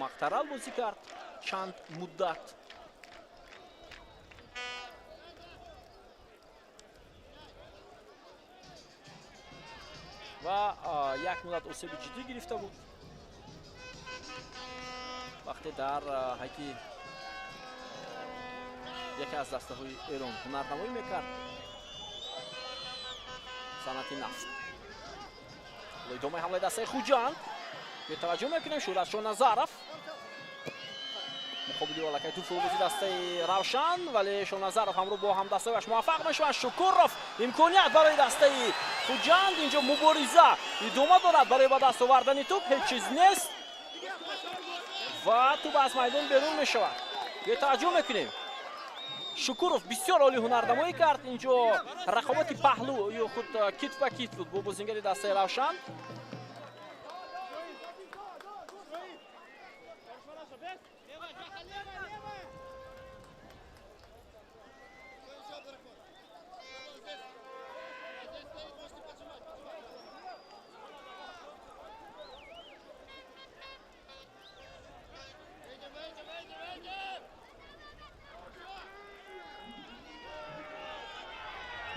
Мақтарал бозӣ кард чанд муддат. Ва як муддат осеби ҷиддӣ гирифта буд вақте дар ҳайати яке аз дастаҳои Эрон ҳунарнамоӣ мекард, Санъати Нафт. Идомаи ҳамлаи дастаи Хуҷанд бетаваҷҷӯҳ мекунем. Шӯҳрат Шоназаров муқобили аллакай ду футболбози дастаи Равшан, вале Шоназаров ҳамроҳ бо ҳамдастааш муваффақ мешавад. Шукуров имконият барои дастаи Хуҷанд. Инҷо мубориза идома дорад барои ба даст овардани тӯп, ҳеҷ чиз нест ва тӯп аз майдон берун мешавад. Бетаваҷҷӯҳ мекунем. Шукуров бисёр олӣ ҳунарнамоӣ кард. Инҷо рақобати паҳлӯ ё худ китф ба китф буд бо бозингари дастаи Равшан.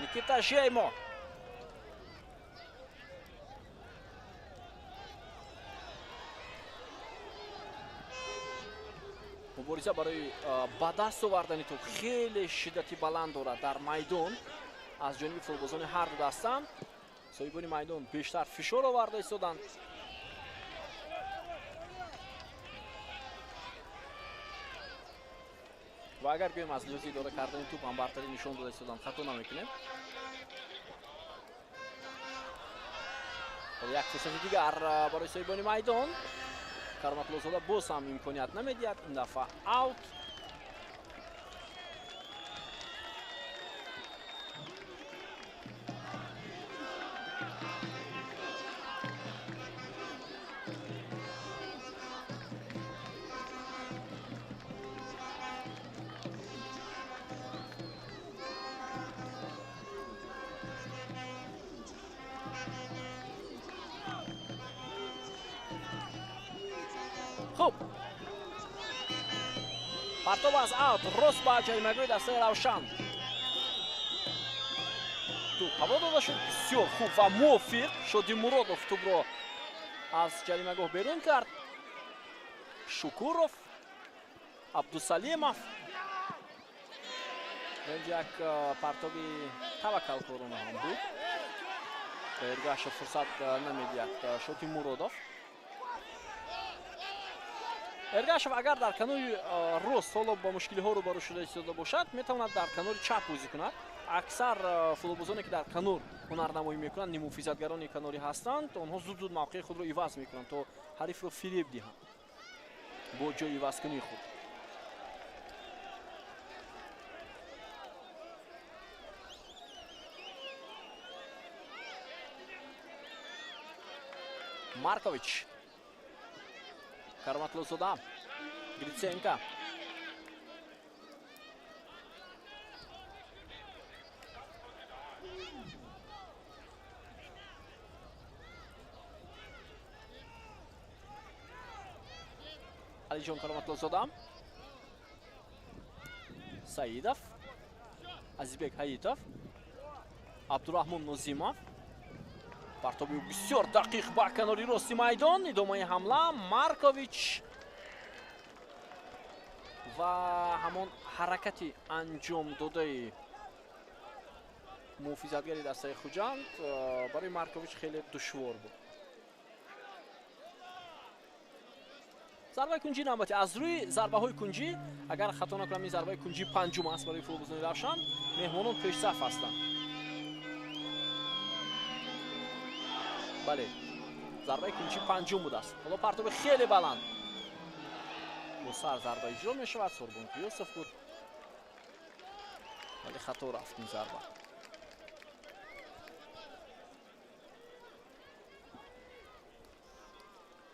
Никита Жеймо. Мубориза барои ба даст овардани тӯп хеле шиддати баланд дорад дар майдон аз ҷониби футболбозони ҳар ду даста. Соҳибони майдон бештар фишор оварда истоданд. Ва агар гӯем аз лиҳози идора кардани тӯп ҳам бартарӣ нишон дода истоданд, хато намекунем. Як фурсати дигар барои соҳибони майдон. Кароматуллозода боз ҳам имконият намедиҳад. Ин дафъа аут. Хуб, партов аз аут рост ба ҷаримагоҳи дастаи Равшан. Тӯп ҳаво дода шуд, бисёр хуб ва мувофиқ. Шодимуродов тӯпро аз ҷаримагоҳ берун кард. Шукуров, Абдусалимов. Инҷо як партоби таваккалкорона ҳам буд. Ба Эргашев фурсат намедиҳад Шодимуродов. Эргашев агар дар канори рост ҳоло ба мушкилиҳо рӯбарӯ шуда истода бошад, метавонад дар канори чап бозӣ кунад. Аксар футболбозоне ки дар канор ҳунарнамоӣ мекунанд, нимуҳофизатгарони канорӣ ҳастанд, онҳо зуд-зуд мавқеи худро иваз мекунанд то ҳарифро фиреб диҳанд бо ҷои ивазкунии худ. Маркович, Кароматуллозода, Гриценко. Алиҷон Кароматуллозода, Саидов, Азизбек Ҳаитов, Абдураҳмон Нозимов. Партоби бисёр дақиқ ба канори рости майдон. Идомаи ҳамла Маркович ва ҳамон ҳаракати анҷом додаи Муҳофизатгари дастаи Хуҷанд барои Маркович хеле душвор буд. Зарбаи кунҷӣ навбати аз рӯи зарбаҳои кунҷӣ, агар хато накунам, ин зарбаи кунҷӣ панҷум аст барои футболбозони Равшан. Меҳмонон пешсаф ҳастанд. Бале, зарбаи кунҷӣ панҷум будааст. Ҳоло партоби хеле баланд. Бо сар зарба иҷро мешавад. Сурбон Қиёсов буд, вале хато рафт ин зарба.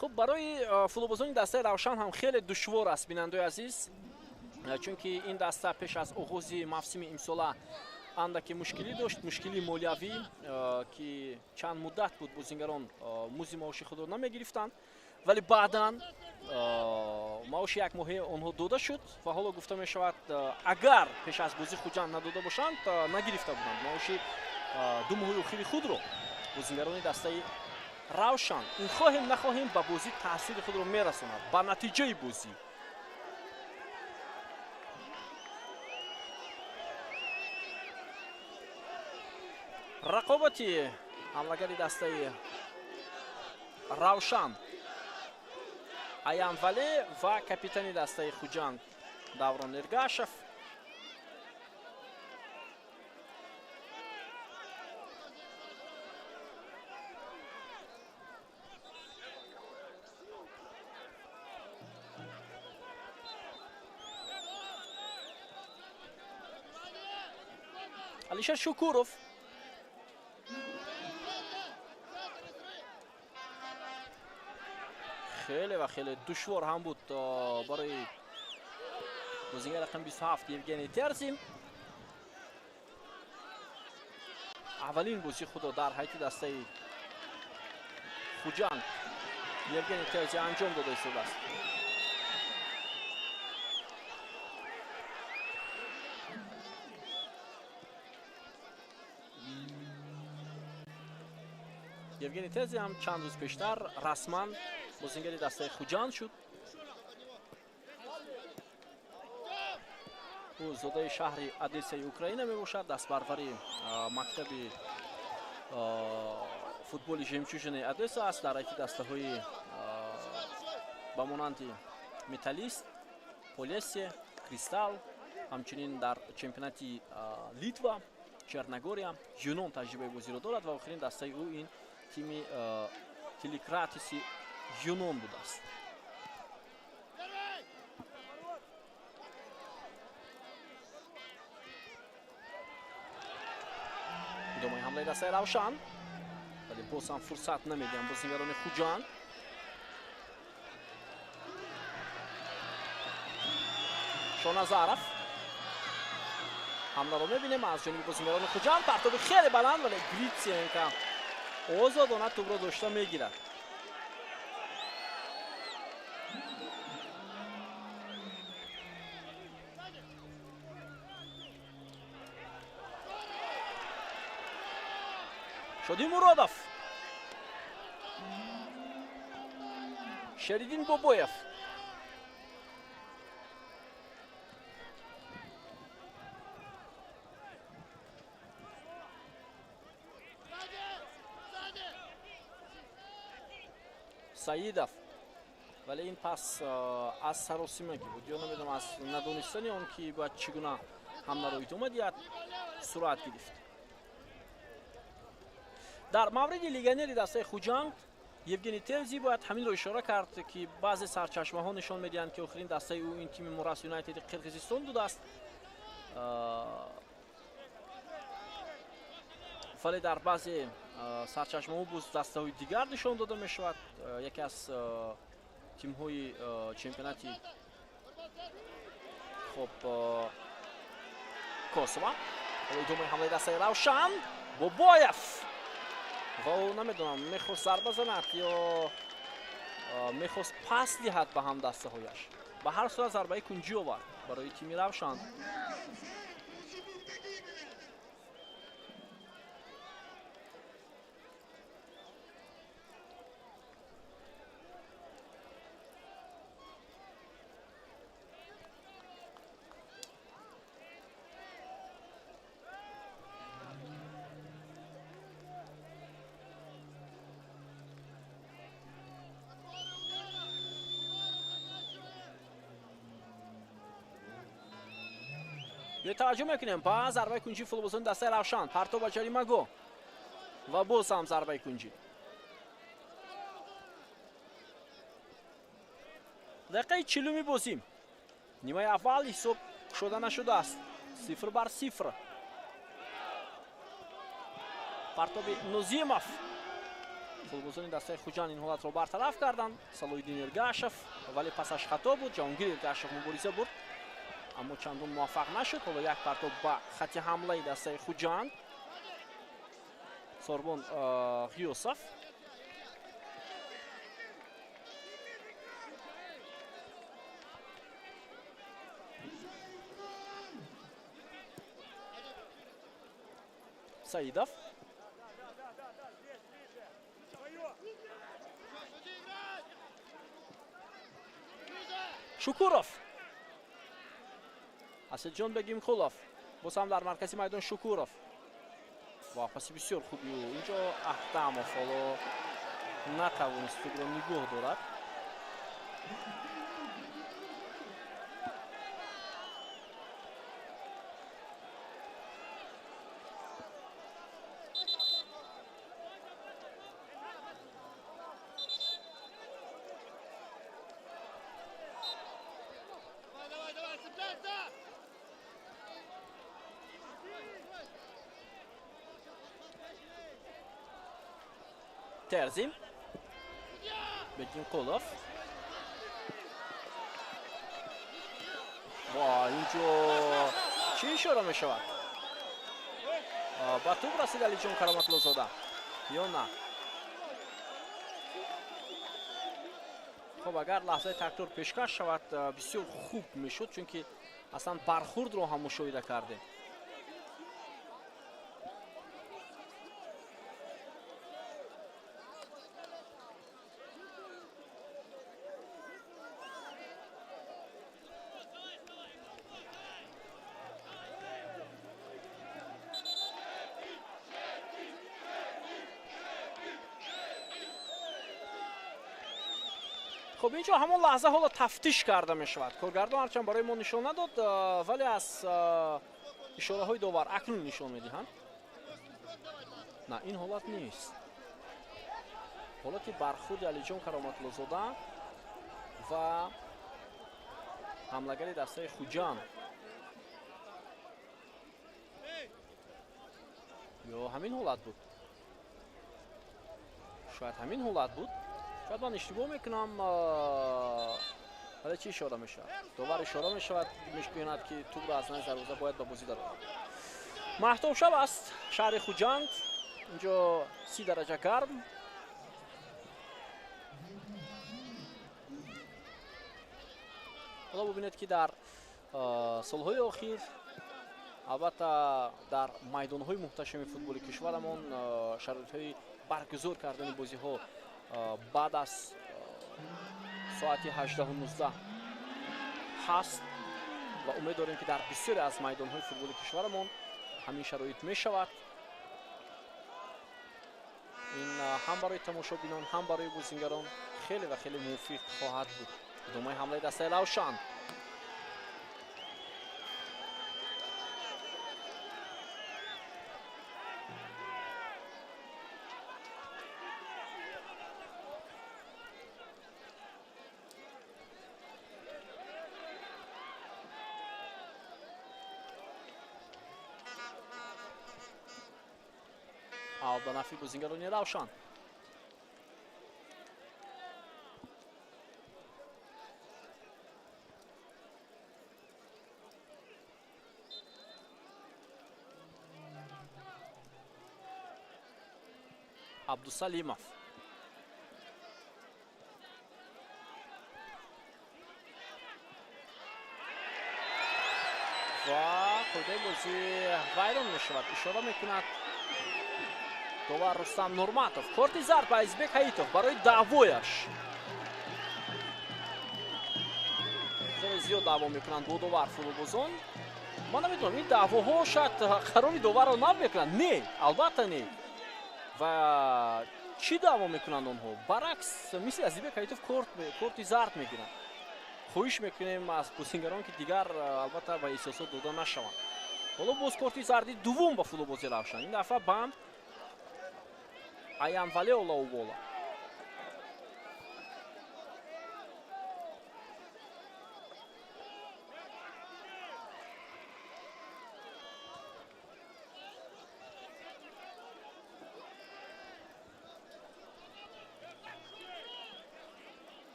Хуб, барои футболбозони дастаи Равшан ҳам хеле душвор аст, бинандои азиз, чунки ин даста пеш аз оғози мавсими имсола андаке мушкилӣ дошт, мушкилии молиявӣ, ки чанд муддат буд бозингарон музди маоши худро намегирифтанд, вале баъдан маоши як моҳаи онҳо дода шуд ва ҳоло гуфта мешавад, агар пеш аз бозӣ Хуҷанд надода бошанд, нагирифта буданд маоши 2 моҳи охири худро бозингарони дастаи Равшан. Ин хоҳем нахоҳем ба бозӣ таъсири худро мерасонад, ба натиҷаи бозӣ. Рақобати ҳамлагари дастаи Равшан Аян Вале ва капитани дастаи Хуҷанд Даврон Эргашев. Алишер Шукуров. Хеле ва хеле душвор ҳам буд барои бозигари рақами 27 Евгений Терзин. Аввалин бозии худро дар ҳайати дастаи Хуҷанд Евгений Терзин анҷом дода истодааст. Евгений Терзин ҳам чанд рӯз пештар расман бозингари дастаи Хуҷанд шуд. Ӯ зодаи шаҳри Одессаи Украина мебошад, дастбарвари мактаби футболи Жемчужинаи Одесса аст. Дар ҳайати дастаҳои ба монанди Металлист, Полессе, Кристалл, ҳамчунин дар чемпионати Литва, Черногория, Юнон таҷрибаи бозиро дорад ва охирин дастаи ӯ ин тими Телекратиси Юнон будааст. Идомаи ҳамлаи дастаи Равшан, вале боз ҳам фурсат намедиҳанд бозингарони Хуҷанд. Шоназаров ҳамларо мебинем аз ҷониби бозингарони Хуҷанд. Партоби хеле баланд, вале Гритсенко озодона тӯбро дошта мегирад. Шоди Муродов, Шеридин Бобоев. Саидов, вале ин пас аз саросимагӣ буд ё намедонам аз надонистани он ки бояд чӣ гуна ҳамларо идома диҳад сурат гирифт. Дар мавриди легионери дастаи Хуҷанд Евгений Терзи бояд ҳаминро ишора кард, ки баъзе сарчашмаҳо нишон медиҳанд, ки охирин дастаи ӯ ин тими Мурас Юнайтеди Қирғизистон будааст, вале дар баъзе сарчашмаҳо боз дастаҳои дигар нишон дода мешавад. Яке аз тимҳои чемпионати хоб Косово. Идомаи ҳамлаи дастаи Равшан, Бобоев ва ӯ намедонам мехост зарба занад ё мехост пас диҳад ба ҳамдастаҳояш. Ба ҳар сурат зарбаи кунҷӣ овард барои тими Равшан. Биё таваҷҷӯҳ мекунем ба зарбаи кунҷии футболбозони дастаи Равшан. Партоб ба ҷаримагоҳ ва боз ҳам зарбаи кунҷӣ. Дақиқаи 40-уми бозӣ. Нимаи аввал ҳисоб кушода нашудааст. 0-0. Партоби Нозимов. Футболбозони дастаи Хуҷанд ин ҳолатро бартараф карданд. Салоҳиддин Эргашев, вале пасаш хато буд. Ҷаҳонгир Эргашев мубориза бурд, аммо чандон муваффақ нашуд. Ҳоло як партоб ба хати ҳамлаи дастаи Хуҷанд. Сорбон Ғиёсов. Саидов. Шукуров. Асилҷон Бегимқулов. Боз ҳам дар маркази майдон Шукуров. Ва паси бисёр хуби ӯ. Инҷо Аҳтамов ҳоло натавонист тӯбро нигоҳ дорад. Terzi. Бегимқулов. Ва инҷо чӣ ишора мешавад? Ба тӯб расид Алиҷон Кароматлозода ё на? Хуб, агар лаҳзаи такрор пешкаш шавад, бисёр хуб мешуд, чунки аслан бархурдро ҳам мушоҳида кардем. Хуб, инҷо ҳамон лаҳза ҳоло тафтиш карда мешавад. Коргардон ҳарчанд барои мо нишон надод, вале аз ишораҳои довар акнун нишон медиҳанд. На, ин ҳолат нест. Ҳолати бархурди Алиҷон Кароматлозода ва ҳамлагари дастаи Хуҷанд. Ё ҳамин ҳолат буд? Шояд ҳамин ҳолат буд. Шояд ман иштибоҳ мекунам, вале чӣ ишора мешавад? Довар ишора мешавад, мегӯяд ки тӯбро аз назди дарвоза бояд ба бозӣ даровард. Маҳтобшаб аст шаҳри Хуҷанд. Инҷо 30 дараҷа гарм. Ҳоло бубинед ки дар солҳои охир, албатта дар майдонҳои муҳташами футболи кишварамон шароитҳои баргузор кардани бозиҳо баъд аз соати 18:19 ҳаст ва умед дорем ки дар бисёре аз майдонҳои футболи кишварамон ҳамин шароит мешавад. Ин ҳам барои тамошобинон, ҳам барои бозингарон хеле ва хеле мувофиқ хоҳад буд. Идомаи ҳамлаи дастаи Равшан. Ба нафи бозингарони Равшан. Абдусалимов. Ва қоидаи бозӣ вайрон мешавад. Ишора мекунад довар Рустам Нурматов. Корти зард ба Азизбек Ҳаитов барои даъвояш. Хеле зиёд даъво мекунанд бо довар футболбозон. Ман намедонам, ин даъвоҳо шояд қарори доварро нав мекунанд? Не, албатта не. Ва чӣ даъво мекунанд онҳо? Баръакс, мисли Азизбек Ҳаитов корти зард мегиранд. Хоҳиш мекунем аз бозингарон, ки дигар албатта ба эҳсосот дода нашаванд. Ҳоло боз корти зарди дуввум ба футболбози Равшан. Ин дафъа ба Аянвалео Лаувола.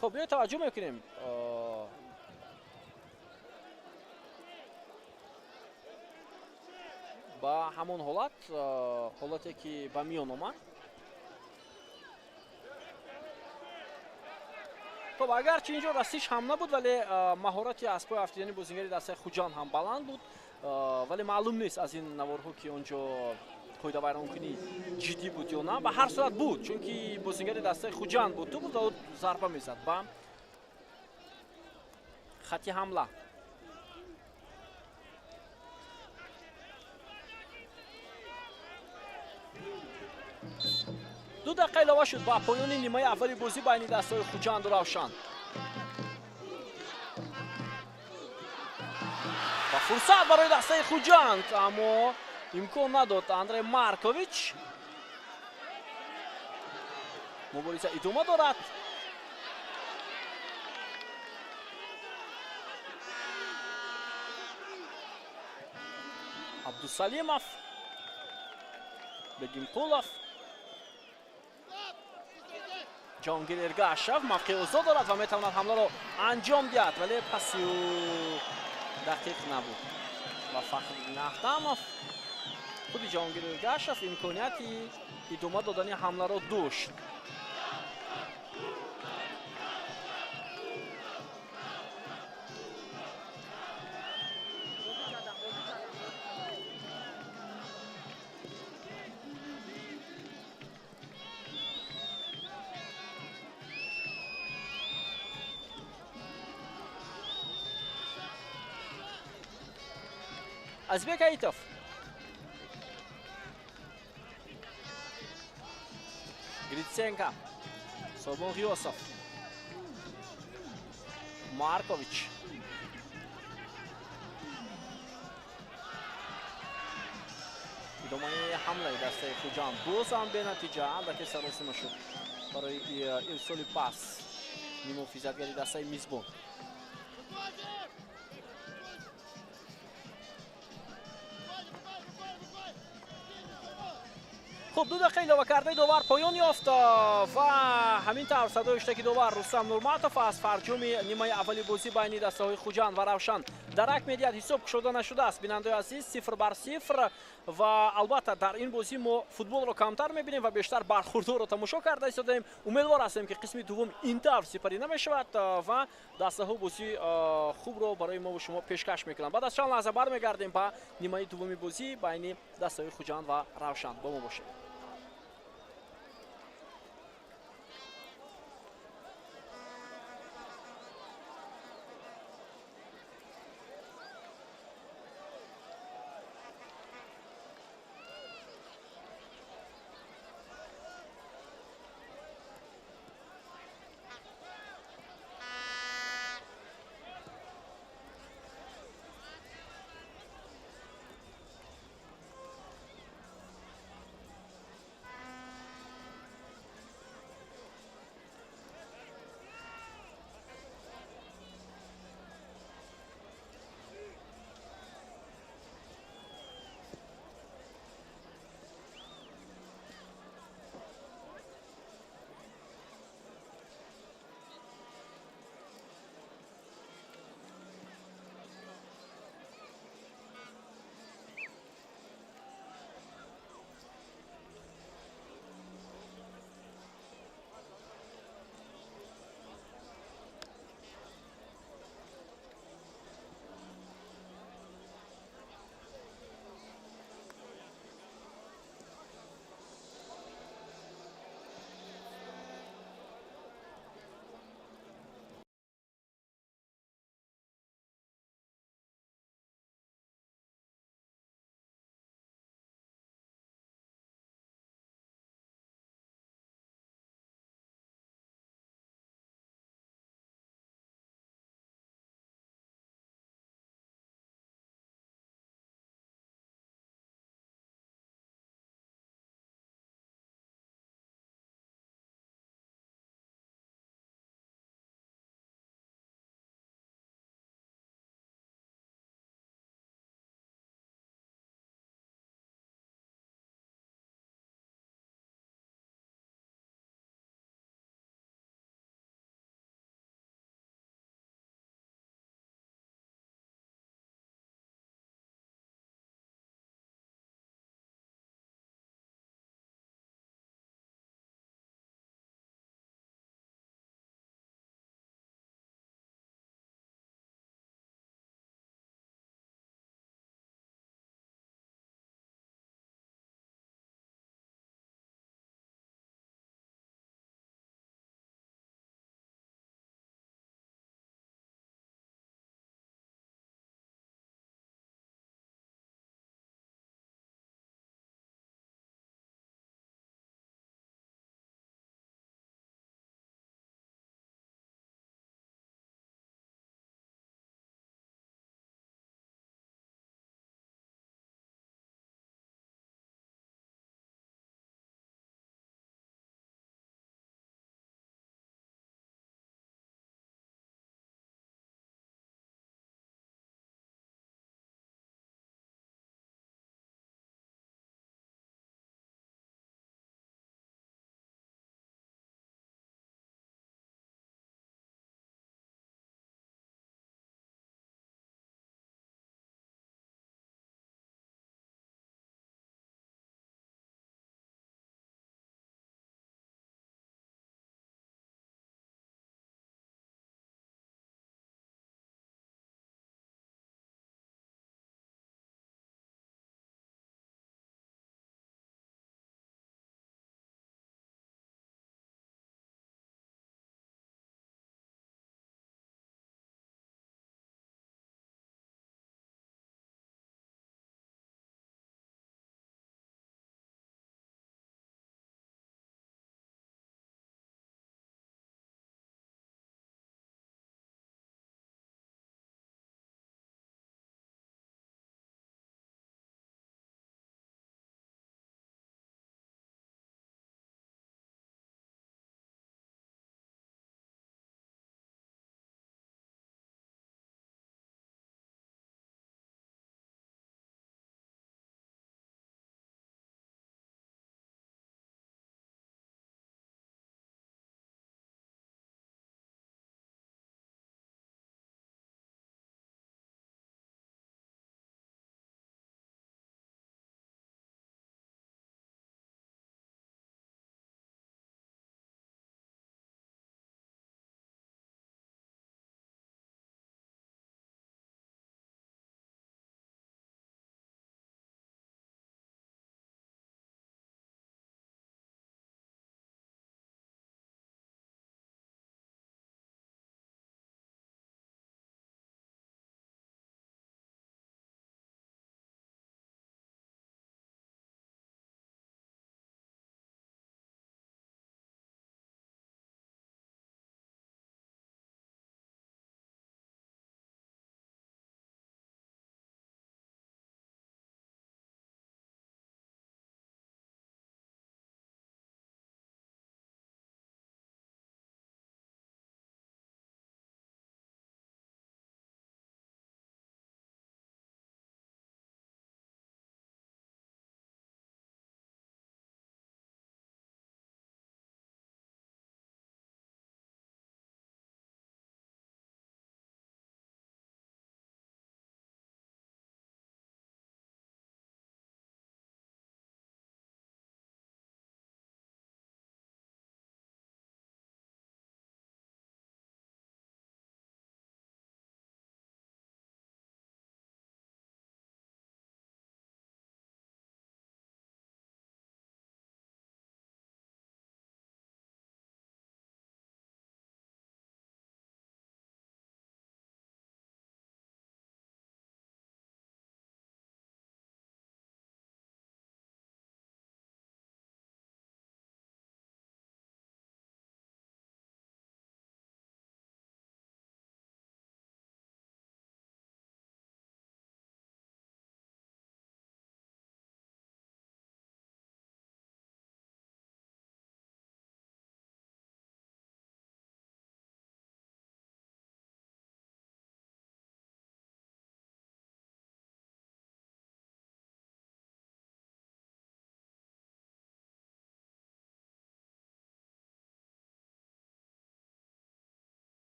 Хуб, биё таваҷҷӯҳ мекунем. Ба ҳамон ҳолат, ҳолате ки ба миён омад. Хуб, агарчи инҷо расиш ҳам набуд, вале маҳорати аз пой афтидани бозингари дастаи Хуҷанд ҳам баланд буд. Вале маълум нест аз ин наворҳо, ки онҷо қоидавайронкунӣ ҷиддӣ буд ё на. Ба ҳар сурат буд, чунки бозингари дастаи Хуҷанд буд. Ту буд ва зарба мезад ба хати ҳамла. Ду дақиқа илова шуд ба поёни нимаи аввали бозӣ байни дастаҳои Хуҷанду Равшан. Ва фурсат барои дастаи Хуҷанд, аммо имкон надод Андрей Маркович. Мубориза идома дорад. Абдусалимов, Бегимқулов, Ҷонгир Эргашев мавқеи озод дорад ва метавонад ҳамларо анҷом диҳад, вале паси ӯ дақиқ набуд. Ва Фахриддин Аҳтамов, худи Ҷонгир Эргашев имконияти идома додани ҳамларо дошт. Азбек Аитов. Гриценко. Собон Ғиёсов. Маркович. Идомаи ҳамлаи дастаи Хуҷанд боз ҳам бенатиҷа, андаке саросима шуд барои ирсоли пас нимуҳофизатгари дастаи мизбон. Хуб, ду дақиқа илова кардаи довар поён ёфт ва ҳамин тавр садои ҳуштаки довар Рустам Нурматов аз фарҷоми нимаи аввали бозӣ байни дастаҳои Хуҷанд ва Равшан дарак медиҳад. Ҳисоб кушода нашудааст, бинандаои азиз, 0-0 ва албатта дар ин бозӣ мо футболро камтар мебинем ва бештар бархурдҳоро тамошо карда истодаем. Умедвор ҳастем, ки қисми дуввум ин тавр сипарӣ намешавад ва дастаҳо бозии хубро барои мо ва шумо пешкаш мекунанд. Баъд аз чанд лаҳза бармегардем ба нимаи дуввуми бозӣ байни дастаҳои Хуҷанд ва Равшан. Бо мо бошед.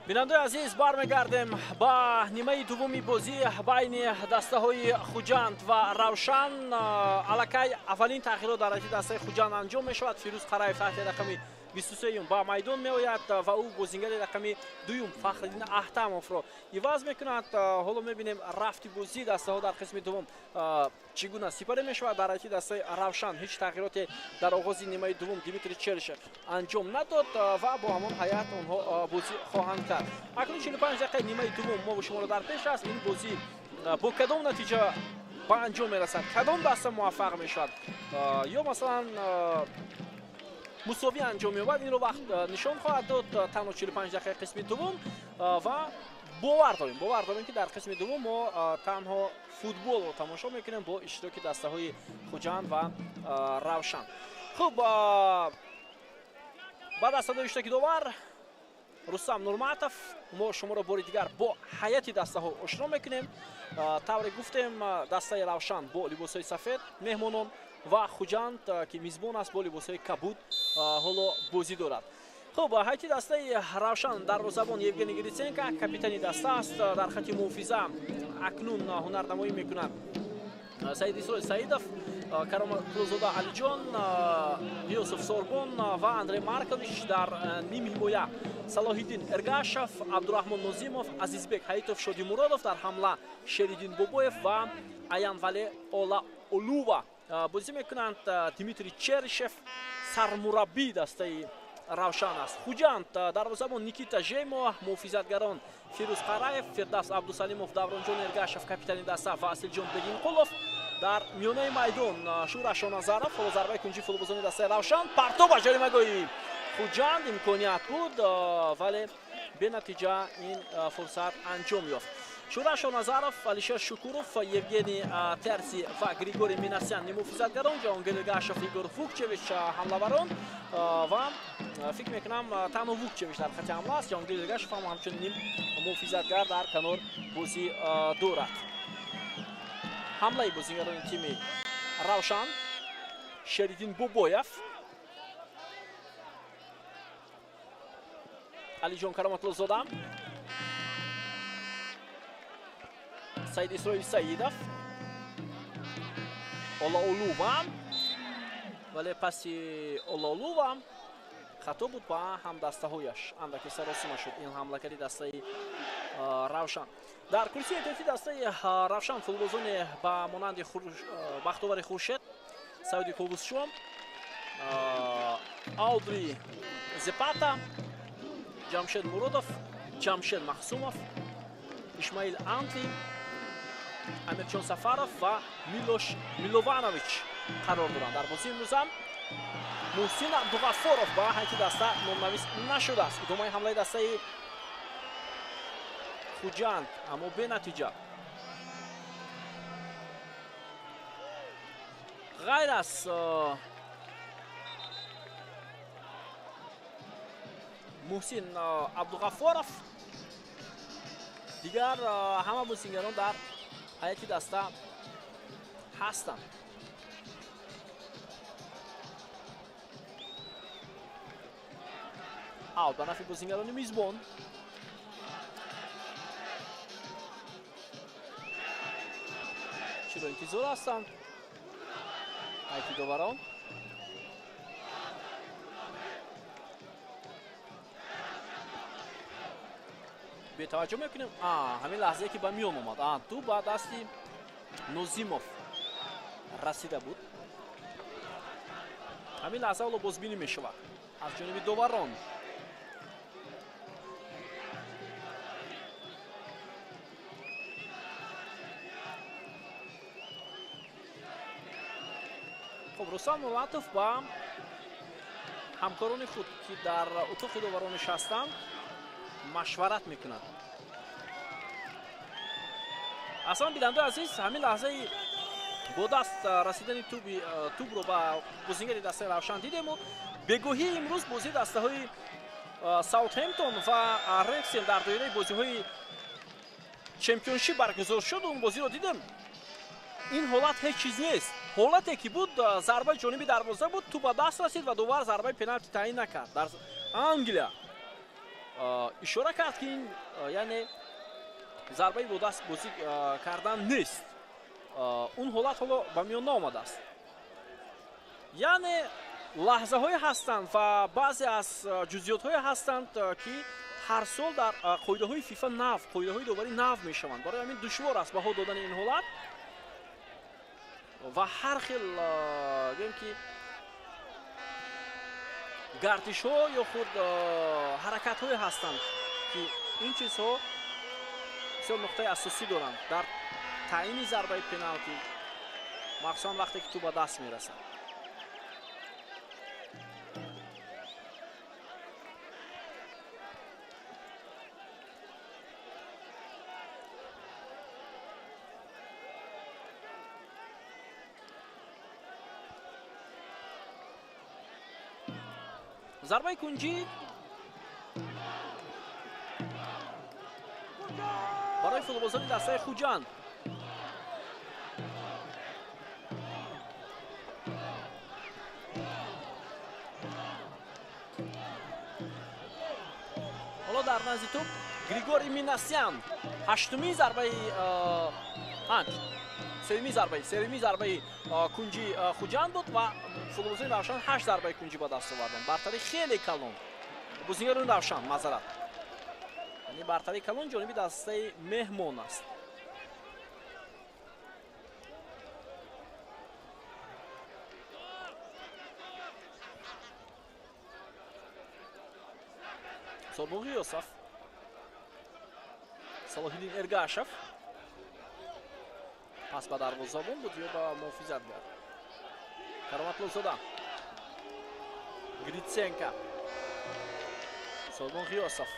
Бинандаи азиз, бармегардем ба нимаи дуввуми бозӣ байни дастаҳои Хуҷанд ва Равшан. Аллакай аввалин тағйирот дар ҳайати дастаи Хуҷанд анҷом мешавад. Фирӯз Қараев таҳти рақами 23 ба майдон меояд ва ӯ бозингари рақами 2 Фахриддин Аҳтамовро иваз мекунад. Ҳоло мебинем рафти бозӣ дастаҳо дар қисми дуввум чӣ гуна сипарӣ мешавад. Дар ҳайати дастаи Равшан ҳеҷ тағйироте дар оғози нимаи дуввум Дмитрий Черышев анҷом надод ва бо ҳамон ҳайат онҳо бозӣ хоҳанд кард. Акнун 45 дақиқаи нимаи дуввум мо шуморо дар пеш аст. Ин бозӣ бо кадом натиҷа ба анҷом мерасад, кадом даста муваффақ мешавад ё масалан мусовӣ анҷом меёбад, инро вақт нишон хоҳад дод. Танҳо 45 дақиқаи қисми дуввум ва бовар дорем, ки дар қисми дуввум мо танҳо футболро тамошо мекунем бо иштироки дастаҳои Хуҷанд ва Равшан. Хуб, баъд аз садои иштироки довар Рустам Нурматов мо шуморо бори дигар бо ҳайати дастаҳо ошно мекунем. Тавре гуфтем, дастаи Равшан бо либосҳои сафед меҳмонон ва Хуҷанд, ки мизбон аст, бо либосҳои кабуд ҳоло бозӣ дорад. Хуб, ҳайати дастаи Равшан дарвозабон Евгений Гриценко капитани даста аст. Дар хати муҳофиза акнун ҳунарнамоӣ мекунад Саид Исроил Саидов, Кароматуллозода Алиҷон, Юсуф Сорбон ва Андрей Маркович. Дар нимҳимоя Салоҳиддин Эргашев, Абдураҳмон Нозимов, Азизбек Ҳаитов, Шодимуродов. Дар ҳамла Шериддин Бобоев ва Аянвале Ола Олува бозӣ мекунанд. Дмитрий Черышев сармураббии дастаи Равшан аст. Хуҷанд дарвозабон Никита Жемо, муҳофизатгарон Фирӯз Қараев, Фирдавс Абдусалимов, Давронҷон Эргашев капитани даста ва Асилҷон Бегинқулов. Дар миёнаи майдон Шура Шоназаров. Ҳоло зарбаи кунҷи футболбозони дастаи Равшан, партов ба ҷаримагоҳи Хуҷанд, имконият буд, вале бенатиҷа ин фурсат анҷом ёфт. Шура Шоназаров, Алишер Шукуров, Евгений Терзи ва Григорий Минасян нимуҳофизатгарон, Ҷаҳонгир Эргашев, Игор Вукчевич ҳамлаварон ва фикр мекунам танҳо Вукчевич дар хати ҳамла аст. Ҷаҳонгир Эргашев ҳам ҳамчун ним муҳофизатгар дар канор бозӣ дорад. Ҳамлаи бозигарони тими Равшан Шериддин Бобоев, Алиҷон Кароматуллозода, Саид Исроил Саидов, Олаолува, вале паси Олаолува хато буд ба ҳамдастаҳояш, андаке саросима шуд ин ҳамлакари дастаи Равшан. Дар курсии эҳтиётии дастаи Равшан футболбозоне ба монанди Бахтовари Хуршед, Сауди Ковусшо, Аудри Зепата, Ҷамшед Муродов, Ҷамшед Махсумов, Исмаил Антли, Амирҷон Сафаров ва Милош Милованович қарор доранд. Дар бозии имрӯза Муҳсин Абдуғаффоров ба ҳайати даста номнавис нашудааст. Идомаи ҳамлаи дастаи Хуҷанд, аммо бенатиҷа. Ғайр аз Муҳсин Абдуғаффоров дигар ҳама бозигарон дар ҳайати даста ҳастанд. Аут ба нафи бозигарони мизбон. Чиро интизор ҳастанд ҳайати доварон? Бетаваҷҷӯҳ мекунем. Ҳамин лаҳзае ки ба миён омад, ту ба дасти Нозимов расида буд. Ҳамин лаҳза ҳоло бозбинӣ мешавад аз ҷониби доварон. Хуб, Рустам Нурматов ба ҳамкорони худ, ки дар утоқи доварон нишастанд, машварат мекунад. Аслан бинандаи азиз, ҳамин лаҳзаи бо даст расидани тӯбро ба бозингари дастаи Равшан дидему бегоҳии имрӯз бозии дастаҳои Саутҳемптон ва Рексем дар доираи бозиҳои чемпионшип баргузор шуд. Он бозиро дидем. Ин ҳолат ҳеҷ чиз нест. Ҳолате ки буд, зарбаи ҷониби дарвоза буд, тӯб ба даст расид ва довар зарбаи пеналти таъин накард. Дар Англия Ишора кард, ки ин яъне зарбаи бо даст бозӣ кардан нест. Он ҳолат ҳоло ба миён наомадааст. Яъне лаҳзаҳое ҳастанд ва баъзе аз ҷузъиётҳое ҳастанд, ки ҳар сол дар қоидаҳои ФИФА нав, қоидаҳои доварӣ нав мешаванд. Барои ҳамин душвор аст баҳо додани ин ҳолат ва ҳар хел гӯем ки гардишҳо ё худ ҳаракатҳое ҳастанд, ки ин чизҳо бисёр нуқтаи асосӣ доранд дар таъини зарбаи пеналти, махсусан вақте ки тӯп ба даст мерасад. Зарбаи кунҷӣ барои футболбозони дастаи Хуҷанд. Ҳоло дар назди тӯп Григорий Минасян. Ҳаштумин зарбаи, сеюмин зарбаи кунҷи Хуҷанд буд ва футболбозони Равшан 8 зарбаи кунҷӣ ба даст оварданд. Бартарии хеле калон. Бозигарони Равшан, маъзарат. Яъне бартарии калон ҷониби дастаи меҳмон аст. Сорбон Ғиёсов, Салоҳиддин Эргашев пас ба дарвозабон буд ё ба муҳофизатгар. Кароматлозода, Гриценко, Сорбон Ғиёсов.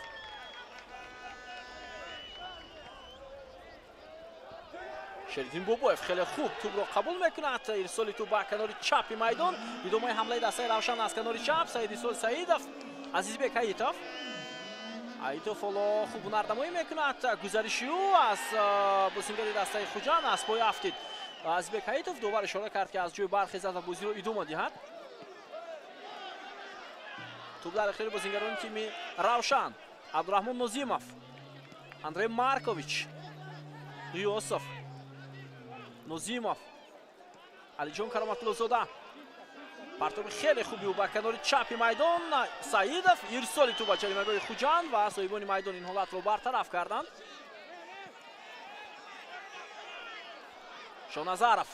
Шериддин Бобоев хеле хуб тӯбро қабул мекунад. Ирсоли тӯб ба канори чапи майдон. Идомаи ҳамлаи дастаи Равшан аз канори чап. Саидисол Саидов, Азизбек Аитов. Аитов ҳоло хуб ҳунарнамоӣ мекунад. Гузариши ӯ аз бозингари дастаи Хуҷанд аз пой афтид. Азизбек Аитов довар ишора кард, ки аз ҷои бархезад ва бозиро идома диҳад. Тӯб дар ихтиёри бозингарони тими Равшан. Абдураҳмон Нозимов, Андрей Маркович, Ғиёсов, Нозимов, Алиҷон Кароматлозода. Партоби хеле хуби ӯ ба канори чапи майдон. Саидов, ирсоли тӯб ба ҷаримагоҳи Хуҷанд ва соҳибони майдон ин ҳолатро бартараф карданд. Шоназаров.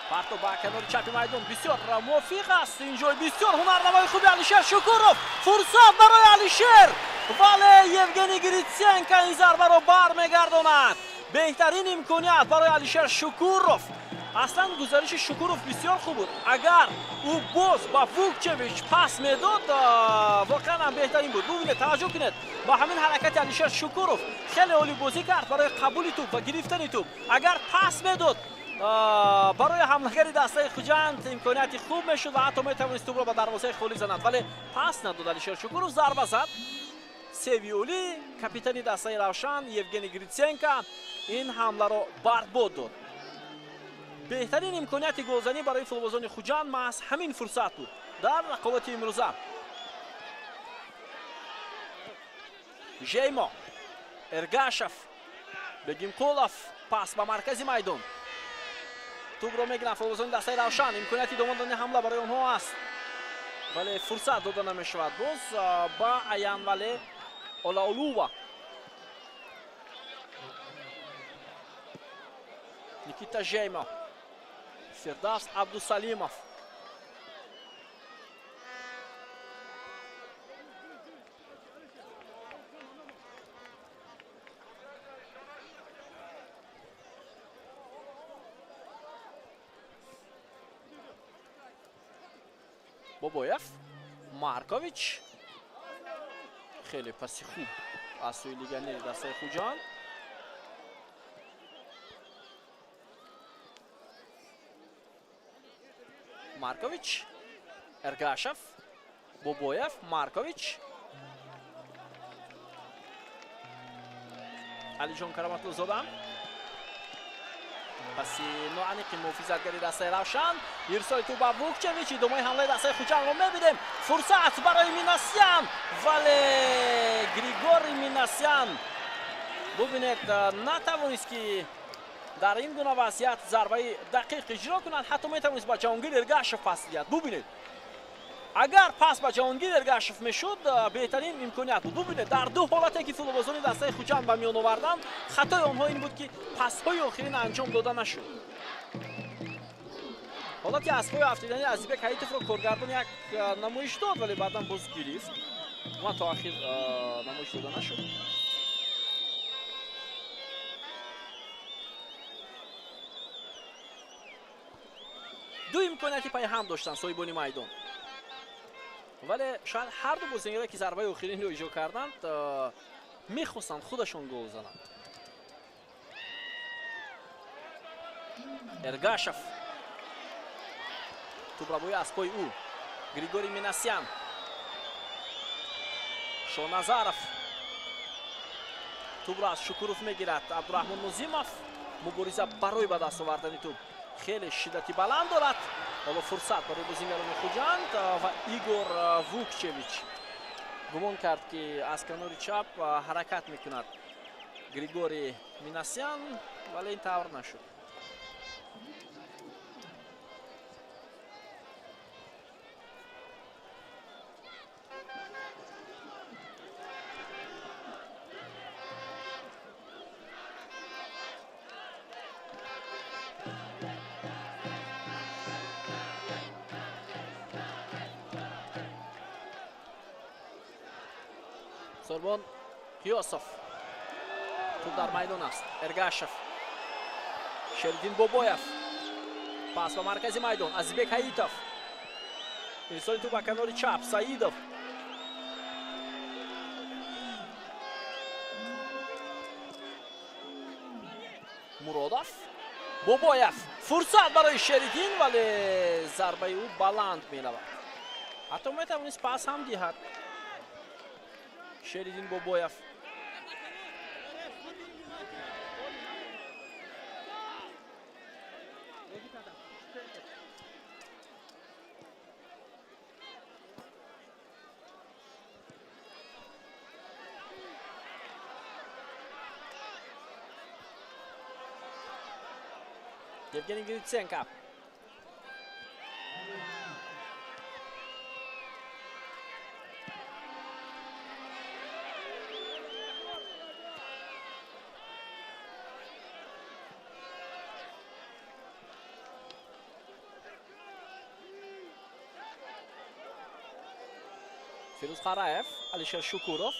Партоб ба канори чапи майдон бисёр мувофиқ аст. Ин ҷой бисёр ҳунарнамои хуби Алишер Шукуров. Фурсат барои Алишер, вале Евгений Гриценко ин зарбаро бармегардонад. Беҳтарин имконият барои Алишер Шукуров. Аслан гузариши Шукуров бисёр хуб буд. Агар ӯ боз ба Вукчевич пас медод, воқеан ҳам беҳтарин буд. Бубинед, таваҷҷӯҳ кунед ба ҳамин ҳаракати Алишер Шукуров. Хеле олӣ бозӣ кард барои қабули тӯб ва гирифтани тӯб. Агар пас медод барои ҳамлагари дастаи Хуҷанд имконияти хуб мешуд ва ҳатто метавонист тӯбро ба дарвозаи холӣ занад, вале пас надод. Алишер Шукуров зарба зад. Севиолӣ, капитани дастаи Равшан Евгений Гриценко ин ҳамларо барбод дод. Беҳтарин имконияти голзанӣ барои футболбозони Хуҷанд маҳз ҳамин фурсат буд дар рақобати имрӯза. Жеймо, Эргашев, Бегимқулов, пас ба маркази майдон. Тӯбро мегиранд футболбозони дастаи Равшан. Имконияти идома додани ҳамла барои онҳо аст, вале фурсат дода намешавад боз ба Аянвале Олаолува. Никита Жеймо, Фирдавс Абдусалимов. Бобоев, Маркович. Хеле паси хуб аз сӯи легионери дастаи Хуҷанд. Маркович, Эргашев, Бобоев, Маркович. Алиҷон Кароматлозода. Паси ноаниқи муҳофизатгари дастаи Равшан, ирсоли тӯб ба Вукчевич, идомаи ҳамлаи дастаи Хуҷандро мебинем. Фурсат барои Минасян, вале Григорий Минасян бубинед, натавонист ки дар ин гуна вазъият зарбаи дақиқ иҷро кунад, ҳатто метавонист ба Ҷаҳонгир Эргашев пас диҳад. Бубинед, агар пас ба Ҷаҳонгир Эргашев мешуд, беҳтарин имконият буд. Бубинед, дар ду ҳолате ки футболбозони дастаи Хуҷанд ба миён оварданд, хатои онҳо ин буд, ки пасҳои охирин анҷом дода нашуд. Ҳолати аз пои афтидани Азизбек Ҳаитовро коргардон як намоиш дод, вале баъдан боз гирифт ва то ахир намоиш дода нашуд. Ду имконияти пайҳам доштанд соҳибони майдон, вале шояд ҳар ду бозингаре ки зарбаи охиринро иҷро карданд, мехостанд худашон гол зананд. Эргашев, тӯбрабоӣ аз пои ӯ, Григорий Минасян, Шоназаров тӯбро аз Шукуров мегирад. Абдураҳмон Нозимов мубориза барои ба даст овардани тӯб хеле шиддати баланд дорад. Ҳоло фурсат барои бозингарони Хуҷанд ва Игор Вукчевич гумон кард, ки аз канори чап ҳаракат мекунад Григорий Минасян, вале ин тавр нашуд. Сорбон Қиёсов, тӯб дар майдон аст. Эргашев, Шериддин Бобоев, пас ба маркази майдон, Азизбек Ҳаитов, ирсоли тӯб ба канори чап, Саидов. Муродов, Бобоев, фурсат барои Шериддин, вале зарбаи ӯ баланд меравад. Ҳатто метавонист пас ҳам диҳад Шериддин Бобоев. Евгений Гриценко. Фирӯз Қараев, Алишер Шукуров.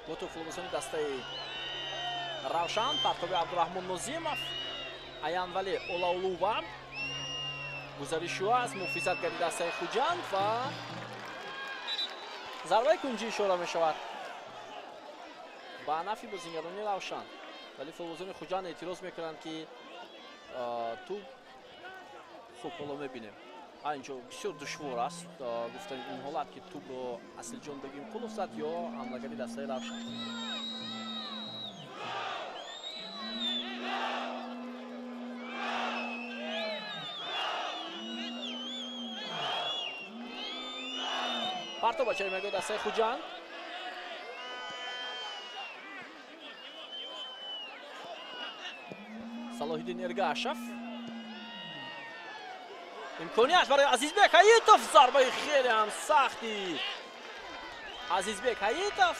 Бо тӯб футболбозони дастаи Равшан, партоби Абдураҳмон Нозимов, Аянвали Олаулува, гузариши ӯ аз муҳофизатгари дастаи Хуҷанд ва зарбаи кунҷӣ ишора мешавад ба нафи бозингарони Равшан. Вале футболбозони Хуҷанд эътироз мекунанд, ки тӯб хуб, ҳоло мебинем. Инҷо бисёр душвор аст гуфтани ин ҳолат, ки тӯбро Асилҷон Бегимқулов зад ё ҳамлагари дастаи Равшан. Парто ба чаримагоҳи дастаи Хуҷанд. Салоҳиддин Эргашев, имконият барои Азизбек Ҳаитов, зарбаи хеле ҳам сахти Азизбек Ҳаитов,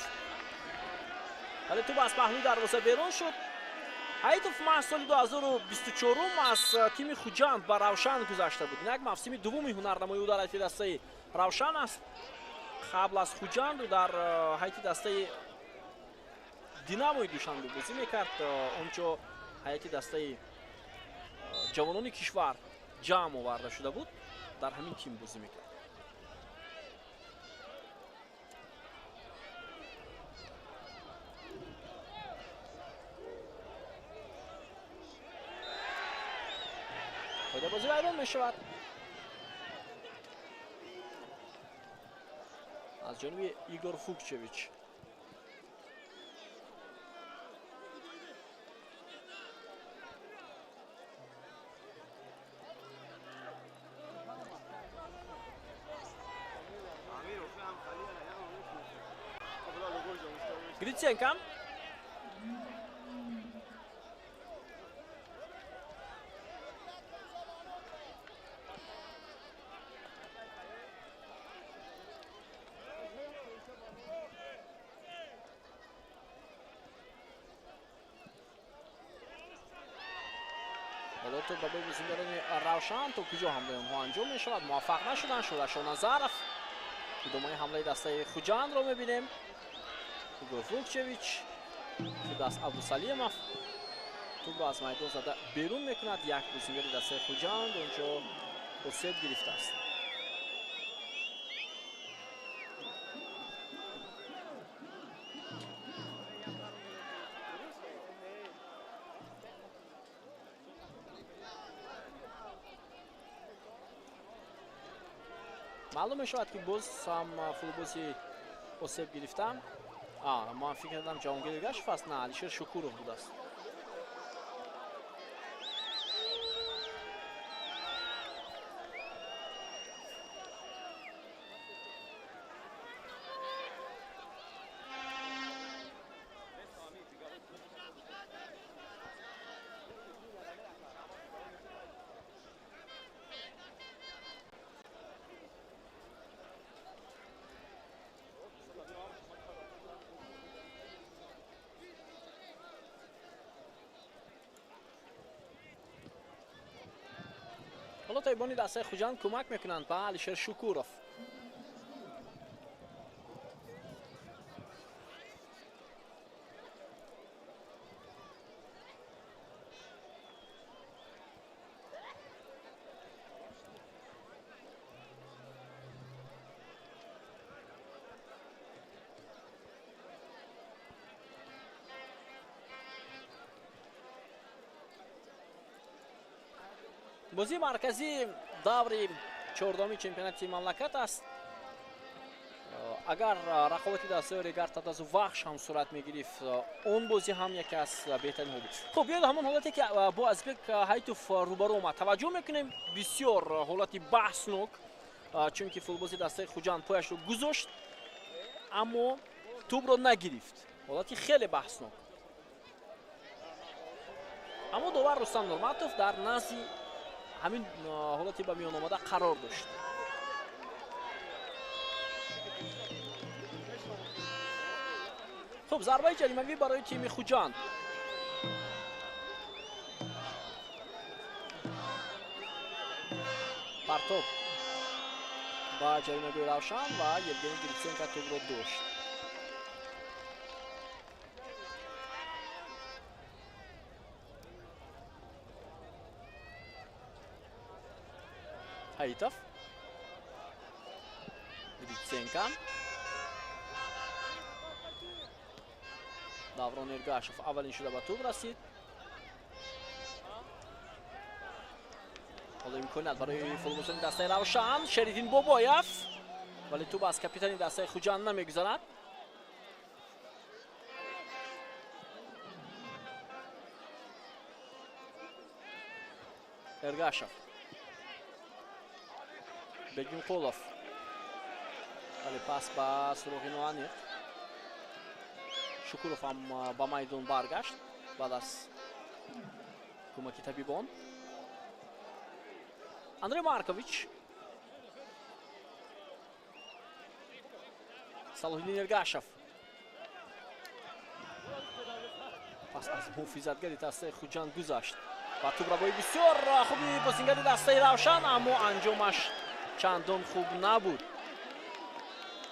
вале тӯб аз паҳлӯи дарвоза берун шуд. Ҳаитов маҳз соли 2024 аз тими Хуҷанд ба Равшан гузашта буд. Инак мавсими дуввуми ҳунарнамои ӯ дар ҳайати дастаи Равшан аст. Қабл аз Хуҷанд ӯ дар ҳайати дастаи Динамои Душанбе бозӣ мекард. Онҷо ҳайати дастаи ҷавонони кишвар ҷамъ оварда шуда буд, дар ҳамин тим бозӣ мекард. Қоидабозӣ вайрон мешавад. Аз ҷониби Игор Вукчевич. Гриценко. Ҳоло тӯб ба бозингарони Равшан то куҷо ҳамлаи онҳо анҷом мешавад? Муваффақ нашуданд. Шӯрашо Назаров. Идомаи ҳамлаи дастаи Хуҷандро мебинем. Игор Вукчевич, даст Абдусалимов тӯбро аз майдон зада берун мекунад. Як бозингари дастаи Хуҷанд онҷо осеб гирифтааст. Маълум мешавад, ки боз ҳам футболбози осеб гирифтам. Ман фикр кардам Ҷаҳонгир Эргашев аст, на, Алишер Шукуров будааст. Ҳоло табибони дастаи Хуҷанд кӯмак мекунанд ба Алишер Шукуров. Бозии марказии даври чордуми чемпионати мамлакат аст. Агар рақобати дастаи Регар-ТадАЗу Вахш ҳам сурат мегирифт, он бозӣ ҳам яке аз беҳтаринҳо буд. Хуб, биёед ҳамон ҳолате ки бо Азизбек Ҳайтов рӯбарӯ омад таваҷҷӯҳ мекунем. Бисёр ҳолати баҳснок, чунки футболбози дастаи Хуҷанд пояшро гузошт, аммо тӯбро нагирифт. Ҳолати хеле баҳснок. Аммо довар Рустам Нурматов дар назди ҳамин ҳолати ба миён омада қарор дошт. Хуб, зарбаи ҷаримавӣ барои тими Хуҷанд. Партоб ба ҷаримагоҳи Равшан ва Евгений Гриценко тӯбро дошт. Ҳайтов, Гриценко, Даврон Эргашев аввалин шуда ба тӯб расид. Ҳоло имконият барои футболбозони дастаи Равшан. Шериддин Бобоев, вале тӯб аз капитани дастаи Хуҷанд намегузарад. Эргашев, Бегимқулов, вале пас ба суроғи ноаниқ. Шукуров ҳам ба майдон баргашт баъд аз кӯмаки табибон. Андрей Маркович, Салоҳиддин Эргашев, пас аз муҳофизатгари дастаи Хуҷанд гузашт ва тӯбрабои бисёр хуби бозингари дастаи Равшан, аммо анҷомаш чандон хуб набуд.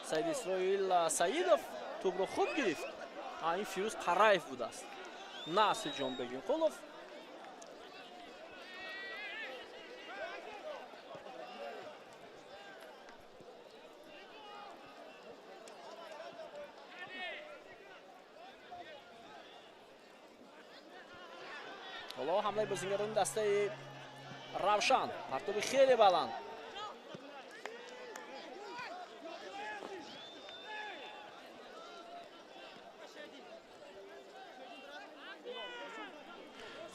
Саид Исроил Саидов тӯбро хуб гирифт. Ин Фирӯз Қараев будааст, на Асилҷон Бегимқулов. Ҳоло ҳамлаи бозингарони дастаи Равшан, партоби хеле баланд.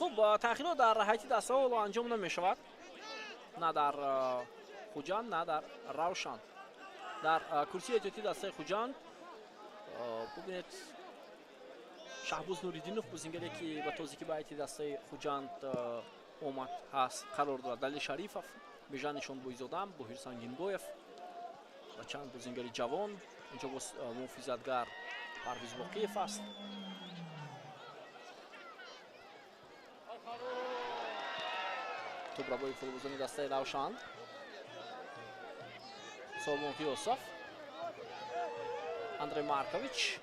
Хуб, таъхирот дар ҳайати дастаҳо ҳоло анҷом намешавад, на дар Хуҷанд, на дар Равшан. Дар курсии эҳтиётии дастаи Хуҷанд бубинед, Шаҳбоз Нуриддинов, бозингаре ки ба тозагӣ ба ҳайати дастаи Хуҷанд омад ҳаст, қарор дорад. Далер Шарифов, Бижан Нишонбойзода, Боҳир Сангинбоев ва чанд бозингари ҷавон. Инҷо боз муҳофизатгар Парвиз Боқиев аст. Тӯбрабои футболбозони дастаи Равшан Соломон Ғиёсов, Андрей Маркович,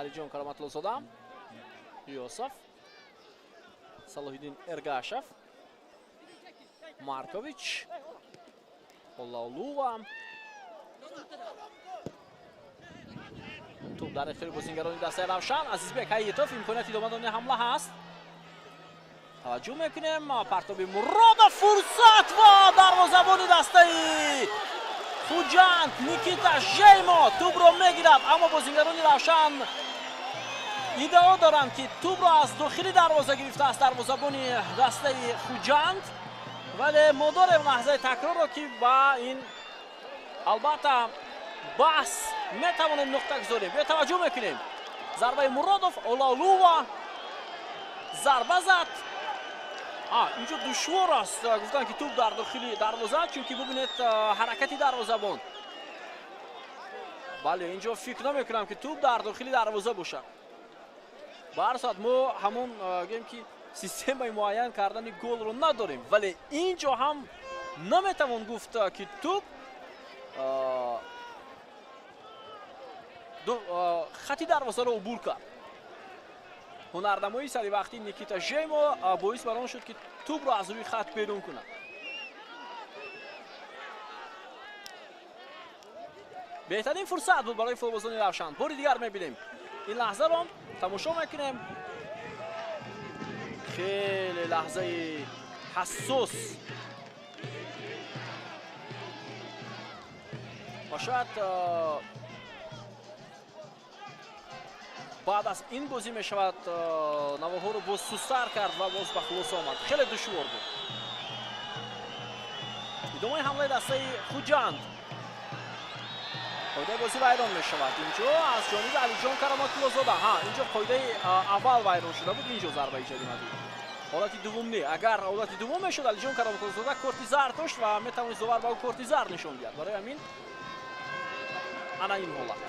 Алиҷон Кароматуллозода, Ғиёсов, Салоҳиддин Эргашев, Маркович, Олаулува. Тӯб дар ихтиёри бозингарони дастаи Равшан. Азизбек Ҳайитов, имконияти идома додани ҳамла ҳаст. Таваҷҷӯҳ мекунем, партоби Муродов, фурсат ва дарвозабони дастаи Хуҷанд Никита Жеймо тӯбро мегирад, аммо бозингарони Равшан иддао доранд, ки тӯбро аз дохили дарвоза гирифтааст дарвозабони дастаи Хуҷанд. Вале мо дорем лаҳзаи такрорро, ки ба ин албатта баҳс метавонем нуқта гузорем. Биё таваҷҷӯҳ мекунем. Зарбаи Муродов, Олаулува зарба зад. Инҷо душвор аст гуфтан, ки тӯб дар дохили дарвоза, чунки бубинед ҳаракати дарвозабон. Бале, инҷо фикр намекунам, ки тӯб дар дохили дарвоза бошад. Ба ҳар сурат мо ҳамон гӯем, ки системаи муайян кардани голро надорем, вале инҷо ҳам наметавон гуфт, ки тӯб хати дарвозаро убур кард. Ҳунарнамоии саривақтии Никита Жеймо боис бар он шуд, ки тӯбро аз рӯи хат берун кунад. Беҳтарин фурсат буд барои футболбозони Равшан. Бори дигар мебинем ин лаҳзаро, тамошо мекунем. Хеле лаҳзаи ҳассос ва шояд баъд аз ин бозӣ мешавад навоҳоро боз сустар кард ва боз ба хулоса омад. Хеле душвор буд. Идомаи ҳамлаи дастаи Хуҷанд. Қоидаи бозӣ вайрон мешавад инҷо аз ҷониби Алиҷон Кароматуллозода. Инҷо қоидаи аввал вайрон шуда буд, инҷо зарбаи ҷаримавӣ. Ҳолати дуввум не. Агар ҳолати дуввум мешуд, Алиҷон Кароматуллозода корти зард дошт ва метавонист довар ба ӯ корти зард нишон диҳад. Барои ҳамин ана ин ҳолат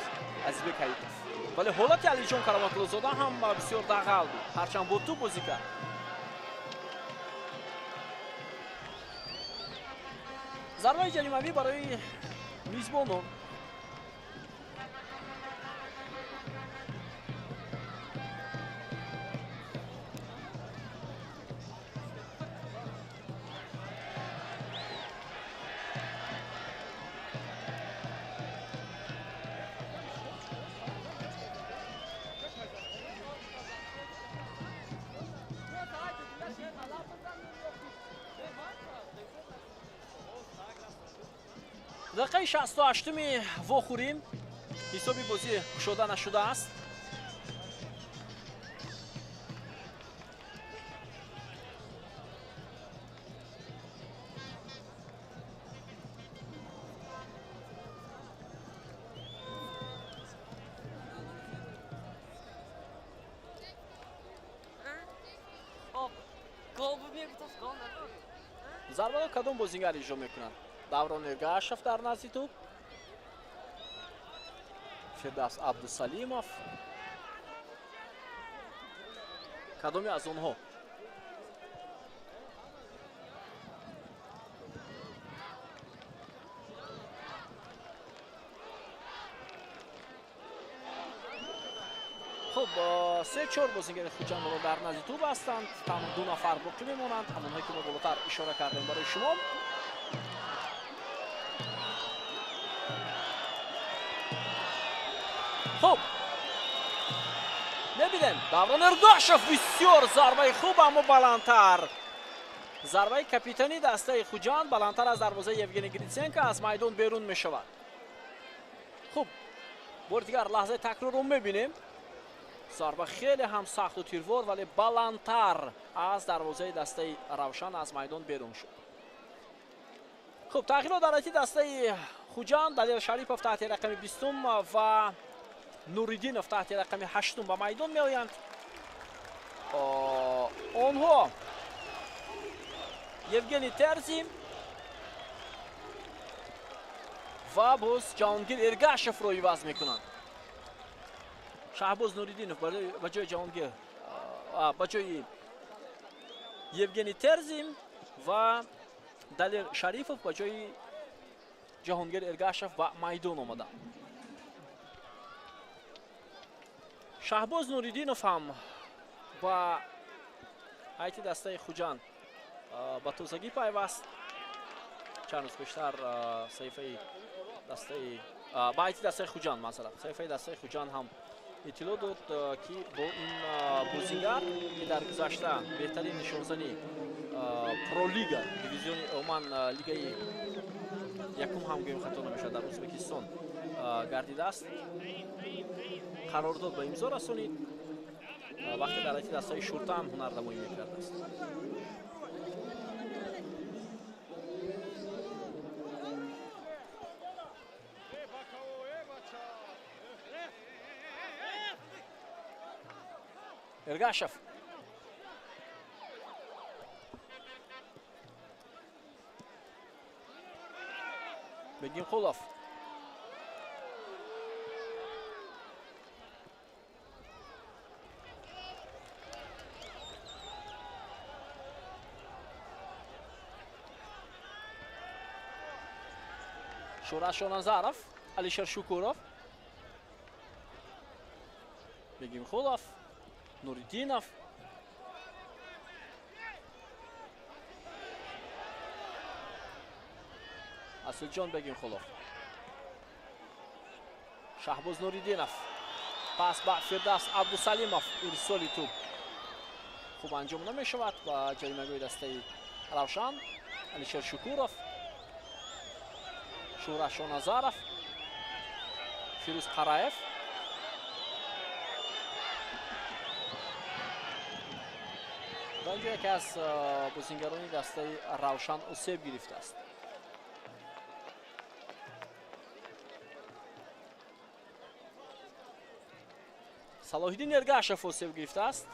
Азизбек Ҳайитов. Вале ҳолати Алиҷон Кароматуллозода ҳам бисёр дағал буд, ҳарчанд бо тӯб бозӣ кард. Зарбаи ҷаримавӣ барои мизбонон. Дақиқаи 68-уми вохӯрӣ, ҳисоби бозӣ кушода нашудааст. Зарбаро кадом бозингар иҷро мекунад? Даврон Эргашев дар назди тӯб, Фирдавс Абдусалимов, кадоме аз онҳо? Хуб, 3-4 бозингари Хуҷандро дар назди тӯб ҳастанд. Танҳо 2 нафар боқӣ мемонанд, ҳамонҳое ки мо болотар ишора кардем барои шумо. Хуб, мебинем Даврон Эргашев, бисёр зарбаи хуб, аммо баландтар. Зарбаи капитани дастаи Хуҷанд баландтар аз дарвозаи Евгений Гриценко аз майдон берун мешавад. Хуб, бори дигар лаҳзаи такрорро мебинем. Зарба хеле ҳам сахту тирвор, вале баландтар аз дарвозаи дастаи Равшан аз майдон берун шуд. Хуб, тағйирот дар ҳайати дастаи Хуҷанд. Далер Шарипов таҳти рақами 20 ва Нуриддинов таҳти рақами 8 ба майдон меоянд. Онҳо Евгений Терзи ва боз Ҷаҳонгир Эргашевро иваз мекунанд. Шаҳбоз Нуриддинов ба ҷои Ҷаҳонгир, ба ҷои Евгений Терзи ва Далер Шарифов ба ҷои Ҷаҳонгир Эргашев ба майдон омаданд. Шаҳбоз Нуриддинов ҳам ба ҳайати дастаи Хуҷанд ба тозагӣ пайваст. Чанд рӯз пештар саҳифаи дастаи ба ҳайати дастаи Хуҷанд, масалан, саҳифаи дастаи Хуҷанд ҳам иттилоъ дод, ки бо ин бозингар, ки дар гузашта беҳтарин нишонзани пролига, дивизиони оман лигаи якум ҳам гӯем хато намешавад, дар Ӯзбекистон гардидааст, қарордод ба имзо расонид. Вақте дар ҳайати дастаи Шуртан ҳунарнамоӣ мекардааст. Эргашев. Бегинқулов. Шӯра Шоназаров, Алишер Шукуров, Бегимқулов, Нуриддинов. Асилҷон Бегимқулов. Шаҳбоз Нуриддинов. Пас ба Фирдавс Абдусалимов ирсоли тӯб хуб анҷом намешавад ба ҷаримагоҳи дастаи Равшан. Алишер Шукуров, Шӯра Шоназаров, Фирӯз Қараев. Ва инҷо яке аз бозингарони дастаи Равшан осеб гирифтааст. Салоҳиддин Эргашев осеб гирифтааст.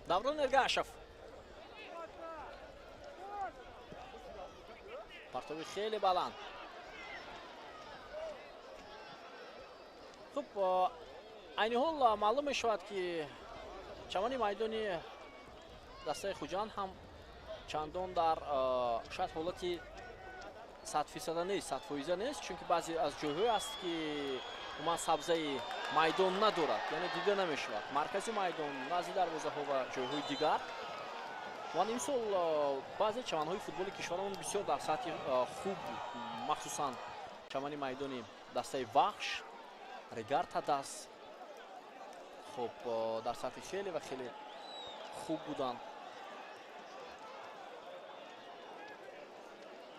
Даврон Эргашев. Партови хеле баланд. Хуб, айни ҳол маълум мешавад, ки чамани майдони дастаи Хуҷанд ҳам чандон дар шояд ҳолати 100% нест, 100% нест, чунки баъзе аз ҷойҳое аст, ки умуман сабзаи майдон надорад, яъне дида намешавад. Маркази майдон, назди дарвозаҳо ва ҷойҳои дигар. Ва имсол баъзе чаманҳои футболи кишварамон бисёр дар сатҳи хуб буд, махсусан чамани майдони дастаи Вахш, Регар Тадас, хуб дар сатҳи хеле ва хеле хуб буданд.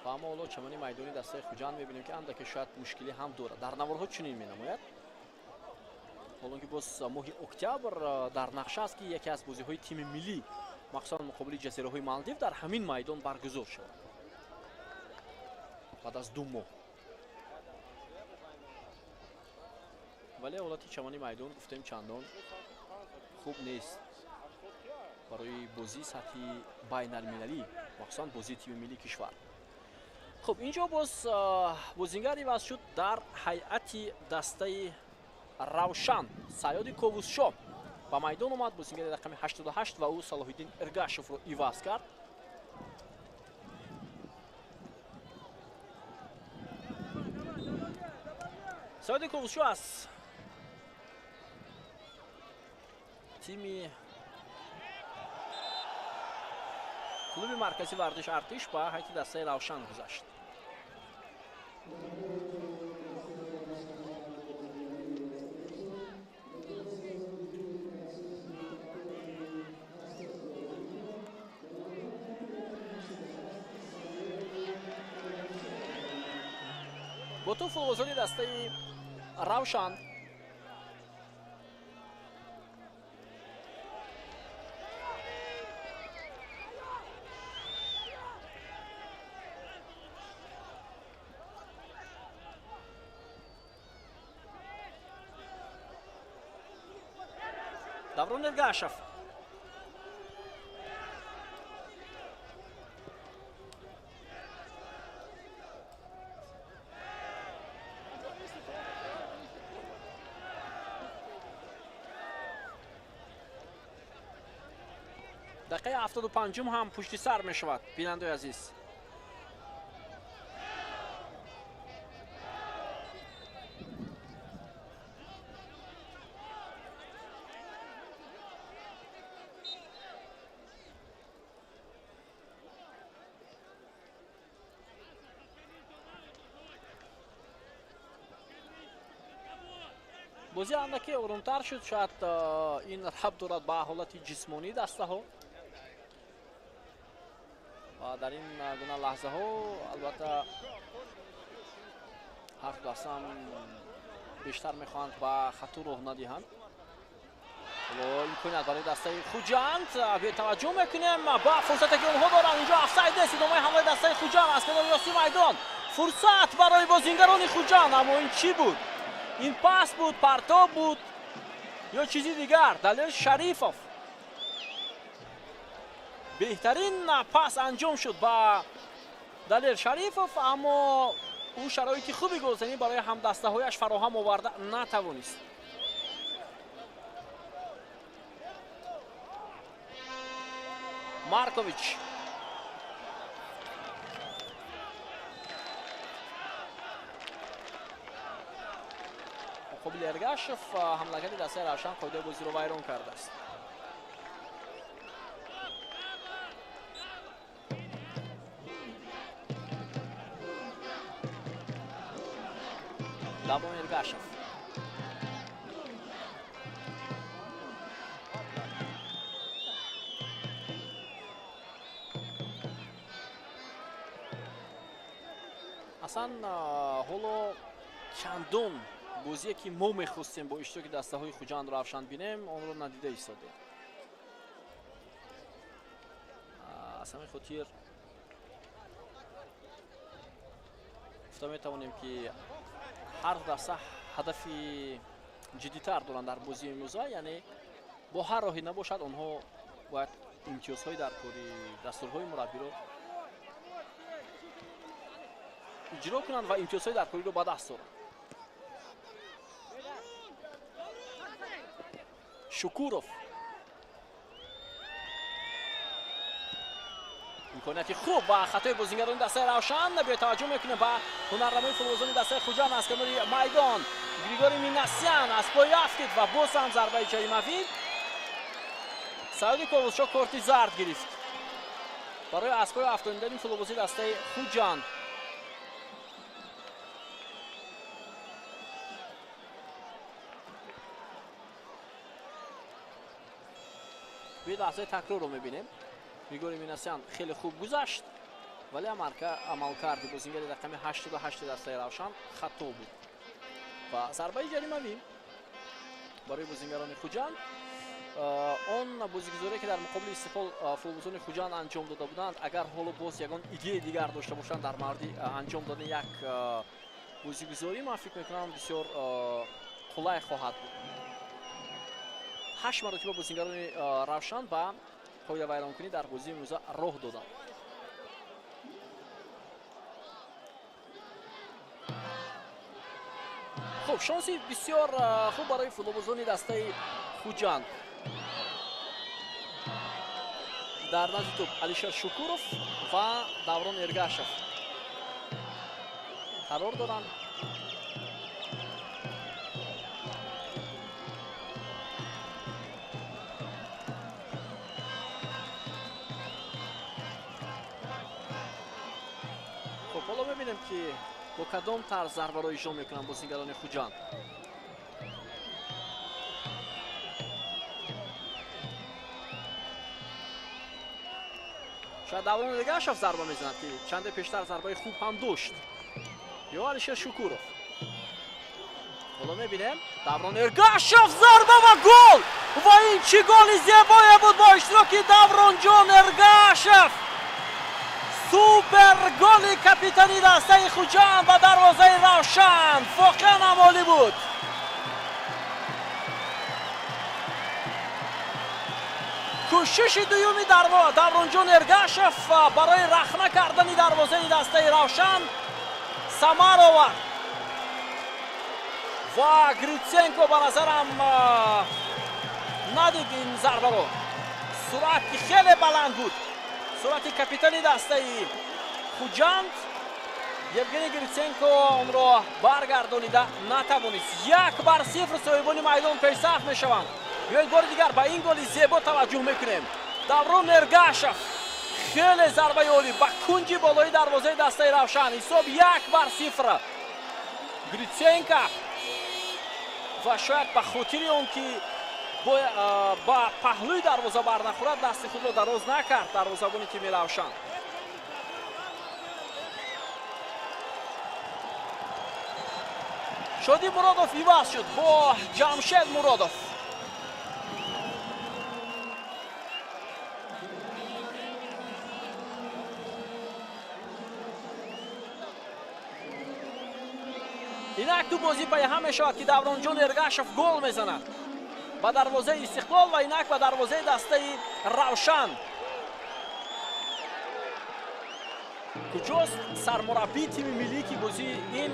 Ва аммо ҳоло чамани майдони дастаи Хуҷанд мебинем, ки андаке шояд мушкилӣ ҳам дорад. Дар наворҳо чунин менамояд. Ҳолон ки боз моҳи октябр дар нақша аст, ки яке аз бозиҳои тими миллӣ, махсусан муқобили ҷазираҳои Малдив, дар ҳамин майдон баргузор шавад баъд аз 2 моҳ. Вале ҳолати чамани майдон гуфтем чандон хуб нест барои бозии сатҳи байналмилалӣ, махсусан бозии тими миллии кишвар. Хуб, инҷо боз бозингар иваз шуд дар ҳайати дастаи Равшан Саёди Ковусшо ба майдон омад, бозингари рақами 88 ва ӯ Салоҳиддин Иргашевро иваз кард. Саёди Ковусшо аз тими клуби маркази варзиш Артиш ба ҳайати дастаи Равшан гузашт. Бо ту футболбозони дастаи Равшан Даврон Эргашев. Дақиқаи 75 ҳам пушти сар мешавад, бинандаи азиз. Бозӣ андаке оромтар шуд, шояд ин рабт дорад ба ҳолати ҷисмонии дастаҳо. Ва дар ин гуна лаҳзаҳо албатта ҳар ду даста ҳам бештар мехоҳанд ба хату роҳ надиҳанд. Ҳоло имконият барои дастаи Хуҷанд бетаваҷҷӯҳ мекунем ба фурсате ки онҳо доранд. Инҷо офсайд нест, идомаи ҳамлаи дастаи Хуҷанд аз канори рости майдон. Фурсат барои бозингарони Хуҷанд, аммо ин чӣ буд? Ин пас буд, партоб буд ё чизи дигар? Далер Шарифов беҳтарин пас анҷом шуд ба Далер Шарифов, аммо ӯ шароити хуби голзанӣ барои ҳамдастаҳояш фароҳам оварда натавонист. Маркович муқобили Эргашев ҳамлагари дастаи Равшан қоидаи бозиро вайрон кардааст. Даврон Эргашев аслан ҳоло чандон бозие ки мо мехостем бо иштироки дастаҳои Хуҷанд Равшан бинем, онро надида истодем. Аз ҳамин хотир гуфта метавонем ки ҳар даста ҳадафи ҷиддитар доранд дар бозии имрӯза, яъне бо ҳар роҳе набошад онҳо бояд имтиёзҳои дар кори дастурҳои мураббиро иҷро кунанд ва имтиёзҳои дар кориро ба даст оранд. Шукуров имконияти хуб ва хатои бозингарони дастаи Равшан. Бетаваҷҷӯҳ мекунем ба ҳунарнамои футболбозони дастаи Хуҷанд аз канори майдон. Григорий Минасян аз пой афтид ва боз ҳам зарбаи ҷаримавӣ. Саёди Ковусшо корти зард гирифт барои аз пой афтонидани футболбози дастаи Хуҷанд. Биёед лаҳзаи такрорро мебинем. Григорий Минасян хеле хуб гузашт, вале амалкарди бозингари рақами 88 дастаи Равшан хато буд ва зарбаи ҷаримавӣ барои бозингарони Хуҷанд. Он бозигузоре ки дар муқобили Истиқлол футболбозони Хуҷанд анҷом дода буданд, агар ҳоло боз ягон идеяи дигар дошта бошанд дар мавриди анҷом додани як бозигузорӣ, ман фикр мекунам бисёр қулай хоҳад буд. 8 маротиба бозингарони Равшан ба қоидавайронкунӣ дар бозии имрӯза роҳ доданд. Хуб, шонси бисёр хуб барои футболбозони дастаи Хуҷанд. Дар назди тӯб Алишер Шукуров ва Даврон Эргашев қарор доранд. Хуб, ҳоло мебинем ки бо кадом тарз зарбаро иҷро мекунанд бозигарони Хуҷанд. Шояд Даврон Эргашев зарба мезанад, ки чанде пештар зарбаи хуб ҳам дошт, ё Алишер Шукуров. Ҳоло мебинем, Даврон Эргашев зарба ва гол! Ва ин чӣ голи зебое буд бо иштироки Давронҷон Эргашев! Супер голи капитани дастаи Хуҷанд ба дарвозаи Равшан! Воқеан ҳам олӣ буд. Кӯшиши дуюми Давронҷон Эргашев барои рахна кардани дарвозаи дастаи Равшан самар овард ва Гритсенко ба назарам надид ин зарбаро. Суръат ки хеле баланд буд, суръати капитани дастаи Хуҷанд Евгений Гритсенко онро баргардонида натавонист. 1-0 соҳибони майдон пешсаф мешаванд. Биёед бори дигар ба ин голи зебо таваҷҷӯҳ мекунем. Даврон Эргашев хеле зарбаи олӣ ба кунҷи болои дарвозаи дастаи Равшан. Ҳисоб 1-0. Гритсенко ва шояд ба хотири он ки ба паҳлӯи дарвоза барнахӯрад, дасти худро дароз накард дарвозабони тими Равшан. Шодӣ Муродов иваз шуд бо Ҷамшед Муродов. Инак ду бозӣ пайҳам мешавад, ки Давронҷон Эргашев гол мезанад ба дарвозаи Истиқлол ва инак ба дарвозаи дастаи Равшан. Куҷост сармураббии тими миллӣ, ки бозии ин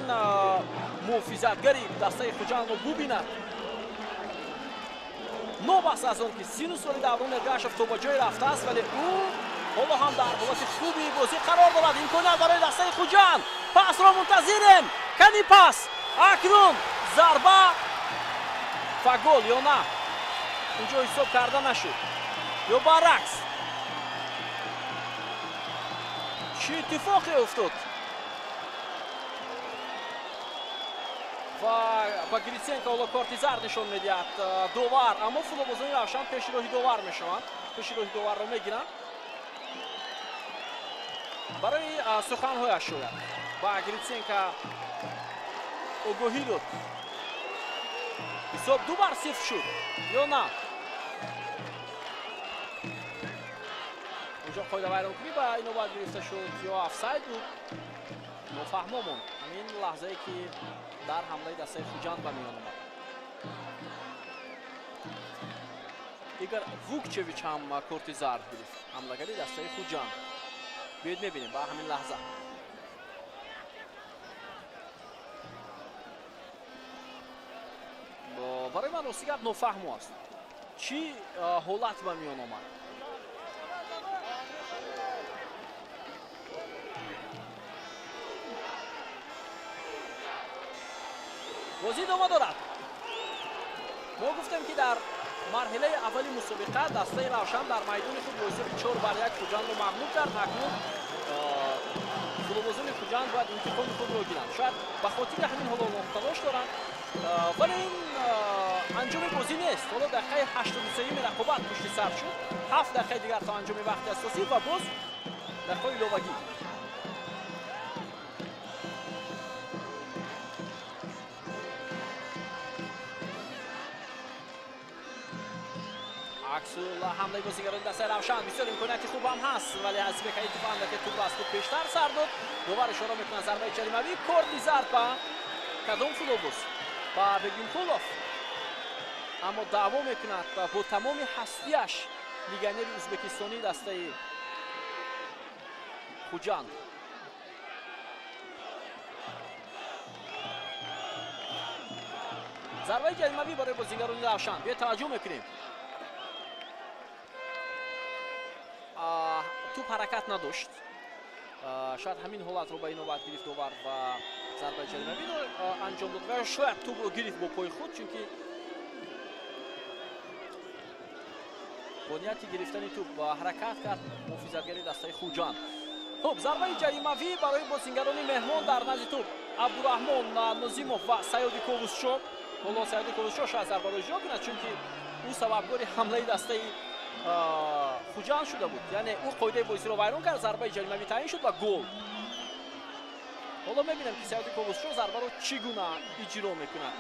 муҳофизатгари дастаи Хуҷандро бубинад? Новаст аз он ки сину соли Даврон Эргашев то ба ҷое рафтааст, вале ӯ ҳоло ҳам дар ҳолати хуби бозӣ қарор дорад. Имконият барои дастаи Хуҷанд. Пасро мунтазирем. Кани пас? Акнун зарба ва гол ё на? Инҷо ҳисоб карда нашуд. Ё баръакс? Чӣ иттифоқе уфтод? Ва ба Гритсенко ҳоло корти зард нишон медиҳад довар, аммо футболбозони Равшан пеши роҳи довар мешаванд, пеши роҳи доварро мегиранд барои суханҳояш. Шояд ба Гритсенко огоҳӣ дод. Ҳисоб 2-0 шуд ё на? Инҷо қоидавайронкунӣ ба инобат гирифта шуд ё офсайд буд, нофаҳмо монд ҳамин лаҳзае ки дар ҳамлаи дастаи Хуҷанд ба миён омад. Игор Вукчевич ҳам корти зард гирифт, ҳамлагари дастаи Хуҷанд. Биёед мебинем ба ҳамин лаҳза. Барои ман рости гап нофаҳмо аст, чӣ ҳолат ба миён омад. Бозӣ идома дорад. Мо гуфтем, ки дар марҳилаи аввали мусобиқа дастаи Равшан дар майдони худ бо ҳисоби 4-1 Хуҷандро мағлуб кард. Акнун футболбозони Хуҷанд бояд интиқоми худро гиранд. Шояд ба хотири ҳамин ҳоло онҳо талош доранд, вале ин анҷоми бозӣ нест. Ҳоло дақиқаи 83-юми рақобат пушти сар шуд. 7 дақиқаи дигар то анҷоми вақти асосӣ ва боз дақиқаи иловагӣ. Ҳамлаи бозигарони дастаи Равшан бисёр имконияти хуб ҳам ҳаст, вале Азизбек Ҳаитов андаке тӯбро аз худ пештар сар дод. Довар ишора мекунад зарбаи ҷаримавӣ. Корти зард ба кадом футболбоз? Ба Бегимқулов. Аммо даъво мекунад бо тамоми ҳастияш легионери ӯзбекистонии дастаи Хуҷанд. Зарбаи ҷаримавӣ барои бозигарони Равшан. Биё таваҷҷӯҳ мекунем. Туп ҳаракат надошт. Шояд ҳамин ҳолатро ба инобат гирифт довар ва зарбаи ҷаримавиро анҷом дод ва шояд тупро гирифт бо пои худ, чунки бо нияти гирифтани туп ҳаракат кард муҳофизатгари дастаи Хуҷанд. Хуб, зарбаи ҷаримавӣ барои бозингарони меҳмон дар назди туп Абдураҳмон Нозимов ва Саёди Ковусшо. Ҳоло Саёди Ковусшо шояд зарбаро иҷро кунад, чунки ӯ сабабгори ҳамлаи дастаи Хуҷанд шуда буд. Яъне ӯ қоидаи бозиро вайрон кард, зарбаи ҷаримавӣ таъин шуд ва гол. Ҳоло мебинем, ки Саёди Ковусшо зарбаро чӣ гуна иҷро мекунад.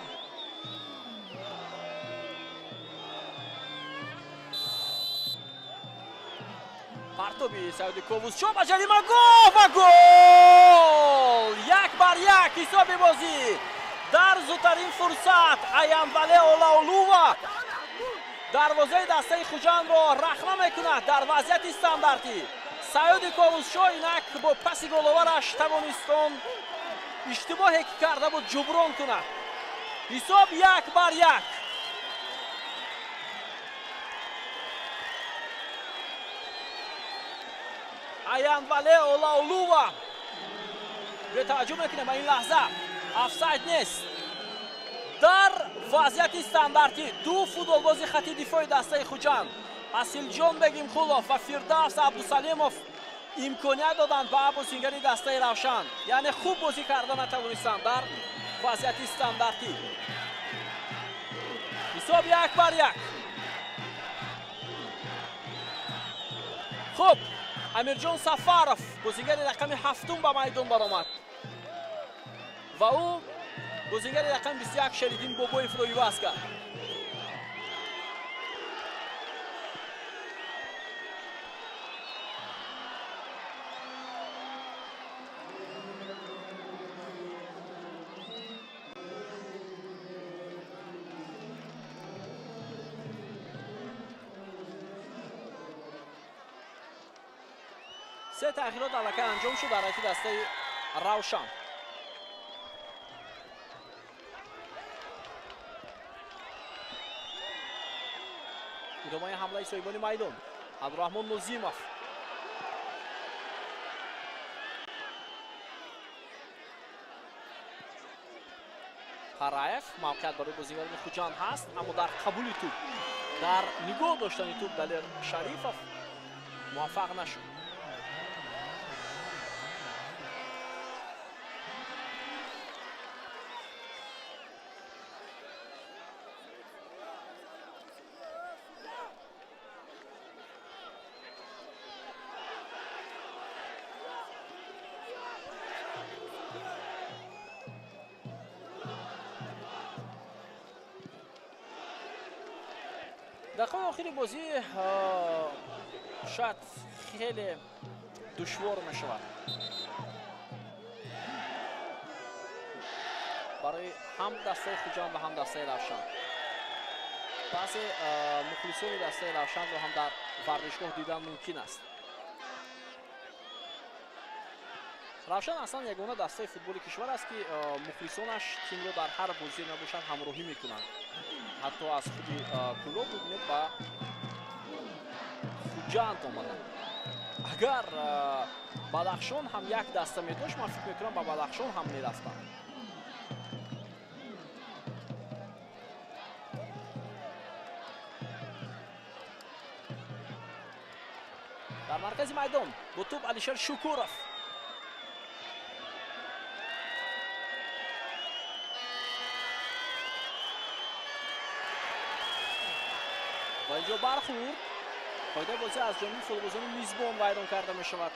Партоби Саёди Ковусшо ба ҷаримагоҳ ва гол! 1-1 ҳисоби бозӣ. Дар зудтарин фурсат Аянвале Олаолува дарвозаи дастаи Хуҷандро рахна мекунад дар вазъияти стандартӣ. Саёди Ковусшо инак бо паси головараш тавонист он иштибоҳе ки карда буд ҷуброн кунад. Ҳисоб 1-1. Аянвале Олаолува. Бетаваҷҷӯҳ мекунем ба ин лаҳза офсайд нест. Дар вазъияти стандартӣ ду футболбози хати дифои дастаи Хуҷанд Асилҷон Бегимқулов ва Фирдавс Абдусалимов имконият доданд ба бозингари дастаи Равшан, яъне хуб бозӣ карда натавонистанд дар вазъияти стандартӣ. Ҳисоб 1-1. Хуб, Амирҷон Сафаров бозингари рақами 7 ба майдон баромад ва ӯ бозингари рақами 21 Шериддин Бобоевро иваз кард. Се тағйирот аллакай анҷом шуд дар ҳайати дастаи Равшан. Идомаи ҳамлаи соҳибони майдон. Абдураҳмон Нозимов. Қараев мавқеият барои бозигарони Хуҷанд ҳаст, аммо дар қабули туп, дар нигоҳ доштани туп Далер Шарифов муваффақ нашуд. Дақиқаи охири бозӣ шояд хеле душвор мешавад барои ҳам дастаи Хуҷанд ва ҳам дастаи Равшан. Баъзе мухлисони дастаи Равшанро ҳам дар варзишгоҳ дидан мумкин аст. Равшан аслан ягона дастаи футболи кишвар аст, ки мухлисонаш тимро дар ҳар бозӣ набошад ҳамроҳӣ мекунанд. Ҳатто аз худи Кӯлоб бибинед ба Хуҷанд омаданд. Агар Бадахшон ҳам як даста медошт, ман фикр мекунам ба Бадахшон ҳам мерафтанд. Дар маркази майдон бо туп Алишер Шукуров. Ва инҷо бархӯрд. Қоидаи бозӣ аз ҷониби футболбозони мизбон вайрон карда мешавад.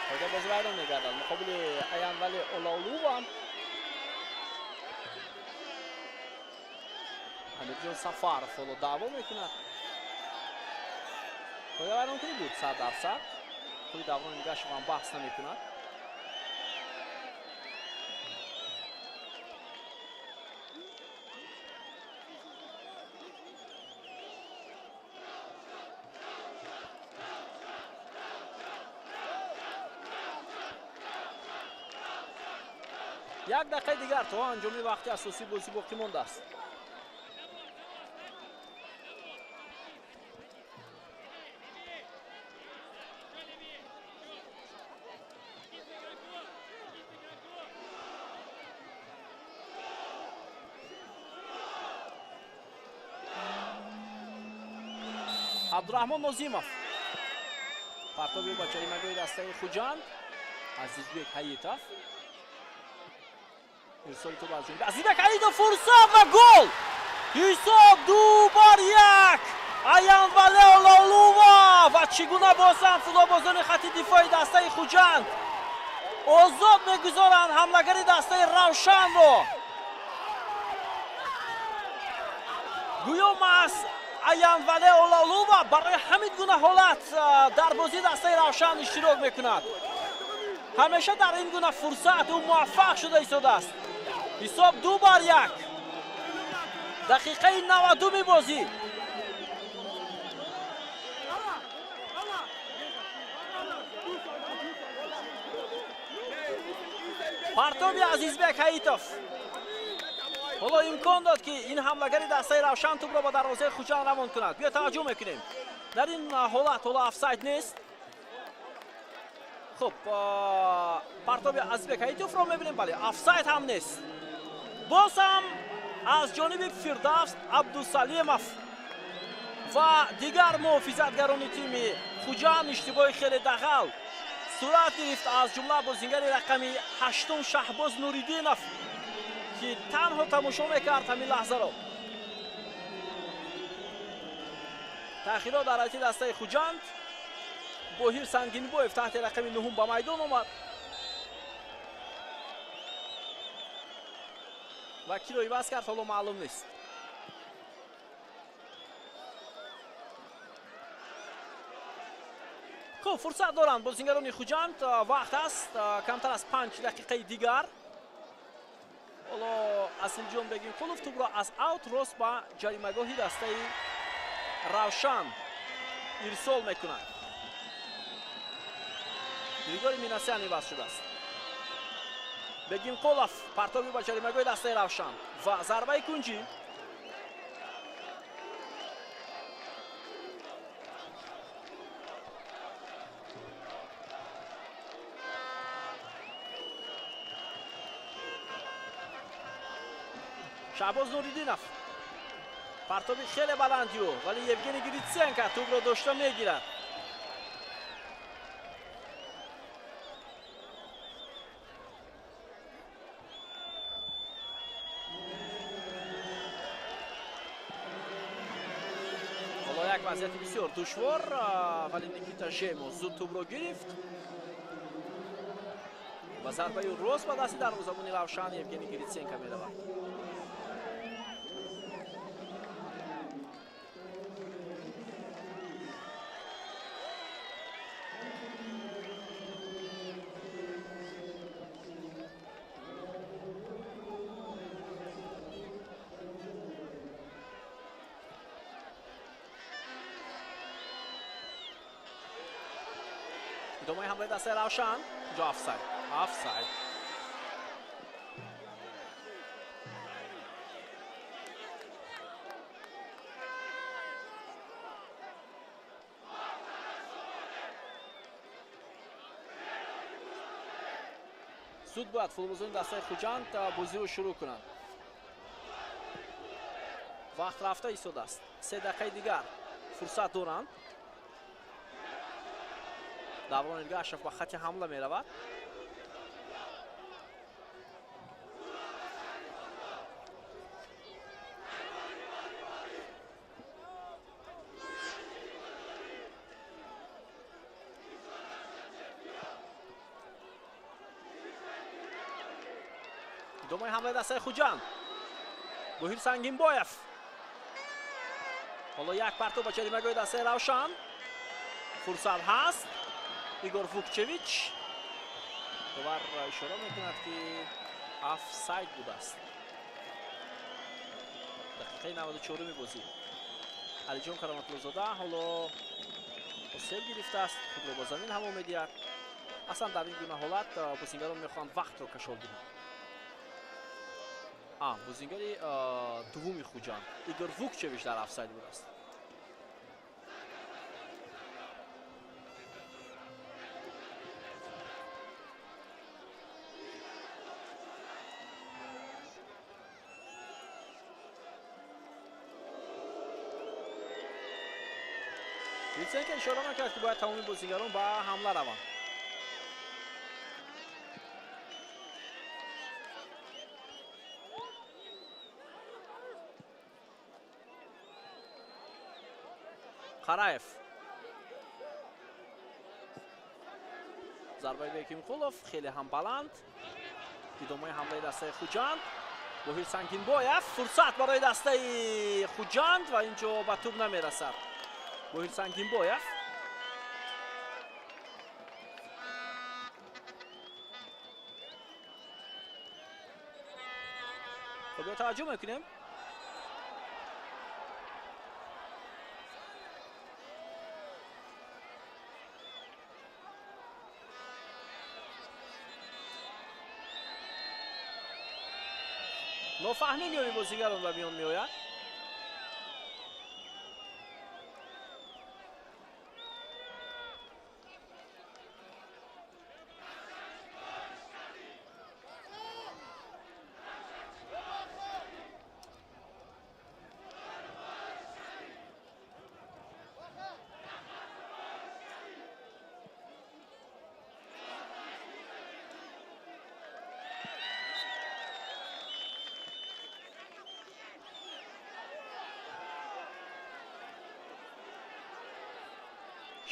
Қоидаи бозӣ вайрон мегардад муқобили Аянвали Олаолува. Амирҷон Сафаров ҳоло даъво мекунад. Қоида вайронкунӣ буд 100%. Худи даврони нигашев ҳам баҳс намекунад. Як дақиқаи дигар то анҷоми вақти асосии бозӣ боқӣ мондааст. Абдураҳмон Нозимов партоби ба ҷаримагоҳи дастаи Хуҷанд. Азизбек Ҳаитов ирсоли тӯб аз ҷониби Азизбек Ҳаитов, фурсат ва гол! Ҳисоб 2-1. Аянвале Олаулува ва чӣ гуна бозанд футболбозони хати дифои дастаи Хуҷанд. Озод мегузоранд ҳамлагари дастаи Равшанро. Гӯё маҳз Аянвале Олаулува барои ҳамин гуна ҳолат дар бозии дастаи Равшан иштирок мекунад. Ҳамеша дар ин гуна фурсат ӯ муваффақ шуда истодааст. Ҳисоб 2-1. Дақиқаи 90-уми бозӣ. Партоби Азизбек Ҳаитов ҳоло имкон дод, ки ин ҳамлагари дастаи Равшан тӯбро ба дарвозаи Хуҷанд равон кунад. Биё таваҷҷӯҳ мекунем. Дар ин ҳолат ҳоло офсайд нест. Хуб, партоби Азизбек Ҳаитовро мебинем, бале, офсайд ҳам нест. Боз ҳам аз ҷониби Фирдавс Абдусалимов ва дигар муҳофизатгарони тими Хуҷанд иштибоҳи хеле дағал сурат гирифт, аз ҷумла бозингари рақами 8 Шаҳбоз Нуриддинов, ки танҳо тамошо мекард ҳамин лаҳзаро. Таъхирот дар ҳайати дастаи Хуҷанд. Боҳир Сангинбоев таҳти рақами 9 ба майдон омад ва киро иваз кард ҳоло маълум нест. Хуб, фурсат доранд бозингарони Хуҷанд, вақт аст камтар аз 5 дақиқаи дигар. Ҳоло Асилҷон Бегимқулов тӯбро аз аут рост ба ҷаримагоҳи дастаи Равшан ирсол мекунад. Григорий Минасян иваз шудааст. Бегимқулов партоби ба ҷаримагоҳи дастаи Равшан ва зарбаи кунҷӣ. Шаҳбоз Нуриддинов партоби хеле баланди ӯ, вале Евгений Гриценко тӯбро дошта мегирад. Ҳоло як вазъияти бисёр душвор, вале Никита Жемо зуд тӯбро гирифт ва зарбаи рост ба дасти дарвозабони Равшан Евгений Гриценко меравад. Идомаи ҳамлаи дастаи Равшан. Ҷо офсайд. Офсайд. Зуд бояд футболбозони дастаи Хуҷанд бозиро шурӯъ кунанд. Вақт рафта истодааст. 3 дақиқаи дигар фурсат доранд. Даврон Иргашев ба хати ҳамла меравад. Идомаи ҳамлаи дастаи Хуҷанд. Боҳир Сангинбоев. Ҳоло як партоб ба ҷаримагоҳи дастаи Равшан. Фурсат ҳаст. Игор Вукчевич довар ишора мекунад, ки офсайд будааст. Дақиқаи 94-уми бозӣ. Алиҷон Кароматуллозода ҳоло осеб гирифтааст, худро ба замин ҳаво медиҳад. Аслан дар ин гуна ҳолат бозингарон мехоҳанд вақтро кашол диҳанд. Бозингари дуввуми Хуҷанд Игор Вукчевич дар офсайд будааст. Гриценко ишора накард, ки бояд тамоми бозингарон ба ҳамла раванд. Қараев, зарбаи Бекимқулов хеле ҳам баланд. Идомаи ҳамлаи дастаи Хуҷанд. Боҳир Сангинбоев, фурсат барои дастаи Хуҷанд ва инҷо ба тӯб намерасад. Боҳир Сангинбоев. Хуб, таваҷҷӯҳ мекунем. Нофаҳмӣ миёни бозигарон ба миён меояд.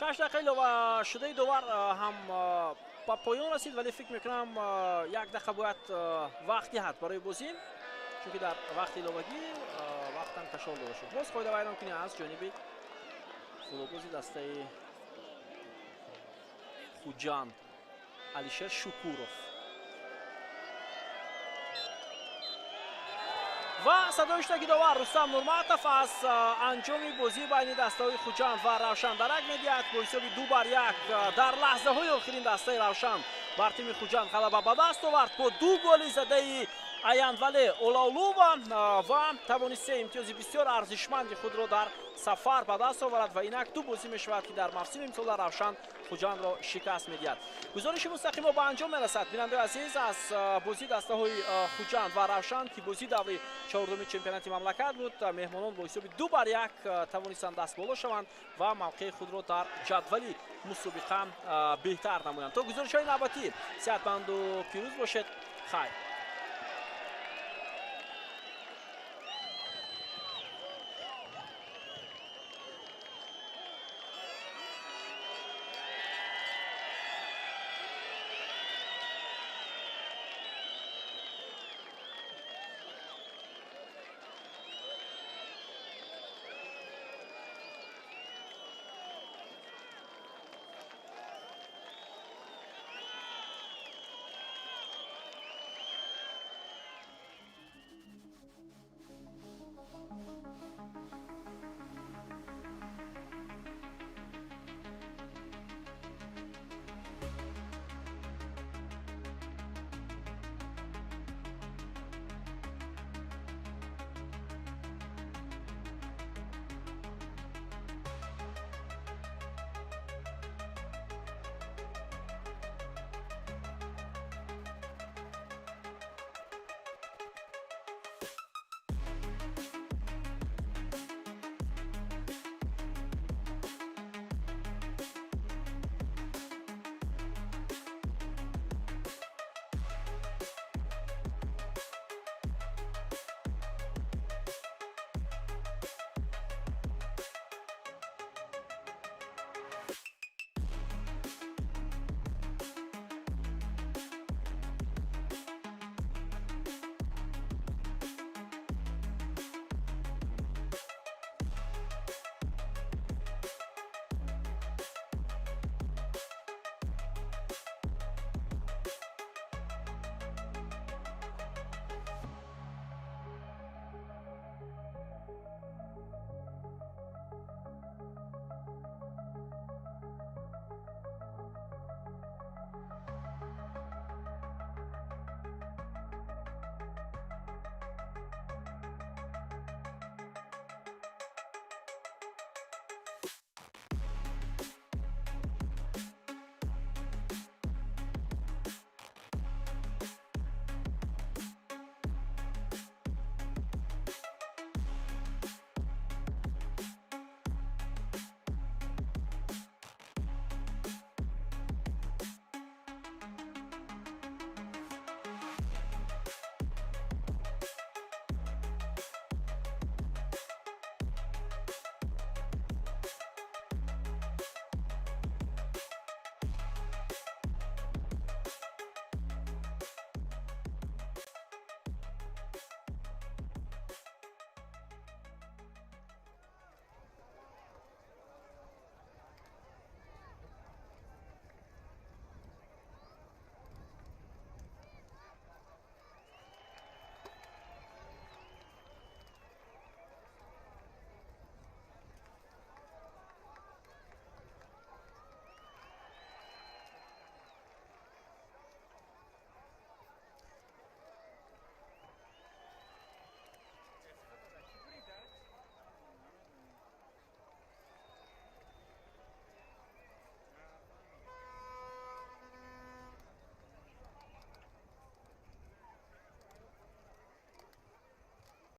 6 дақиқа илова шудаи довар ҳам ба поён расид, вале фикр мекунам 1 дақиқа бояд вақт диҳад барои бозӣ, чунки дар вақти иловагӣ вақтам кашол дода шуд. Боз қоидавайронкунӣ аз ҷониби футболбози дастаи Хуҷанд Алишер Шукуров. Ва садои иштироки довар Рустам Нурматов аз анҷоми бозӣ байни дастаҳои Хуҷанд ва Равшан дарак медиҳад. Бо ҳисоби 2-1 дар лаҳзаҳои охирин дастаи Равшан бар тими Хуҷанд ғалаба ба даст овард бо 2 голи задаи Аянвале Олаулува ва тавонист 3 имтиёзи бисёр арзишманди худро дар сафар ба даст оварад ва инак 2 бозӣ мешавад, ки дар мавсими имсола Равшан Хуҷандро шикаст медиҳад. Гузориши мустақимо ба анҷом мерасад. Бинандаи азиз, аз бозии дастаҳои Хуҷанд ва Равшан, ки бозии даври 4-уми чемпионати мамлакат буд, меҳмонон бо ҳисоби 2-1 тавонистанд даст боло шаванд ва мавқеи худро дар ҷадвали мусобиқа беҳтар намоянд. То гузоришҳои навбатӣ сеҳатманду пирӯз бошед. Хайр.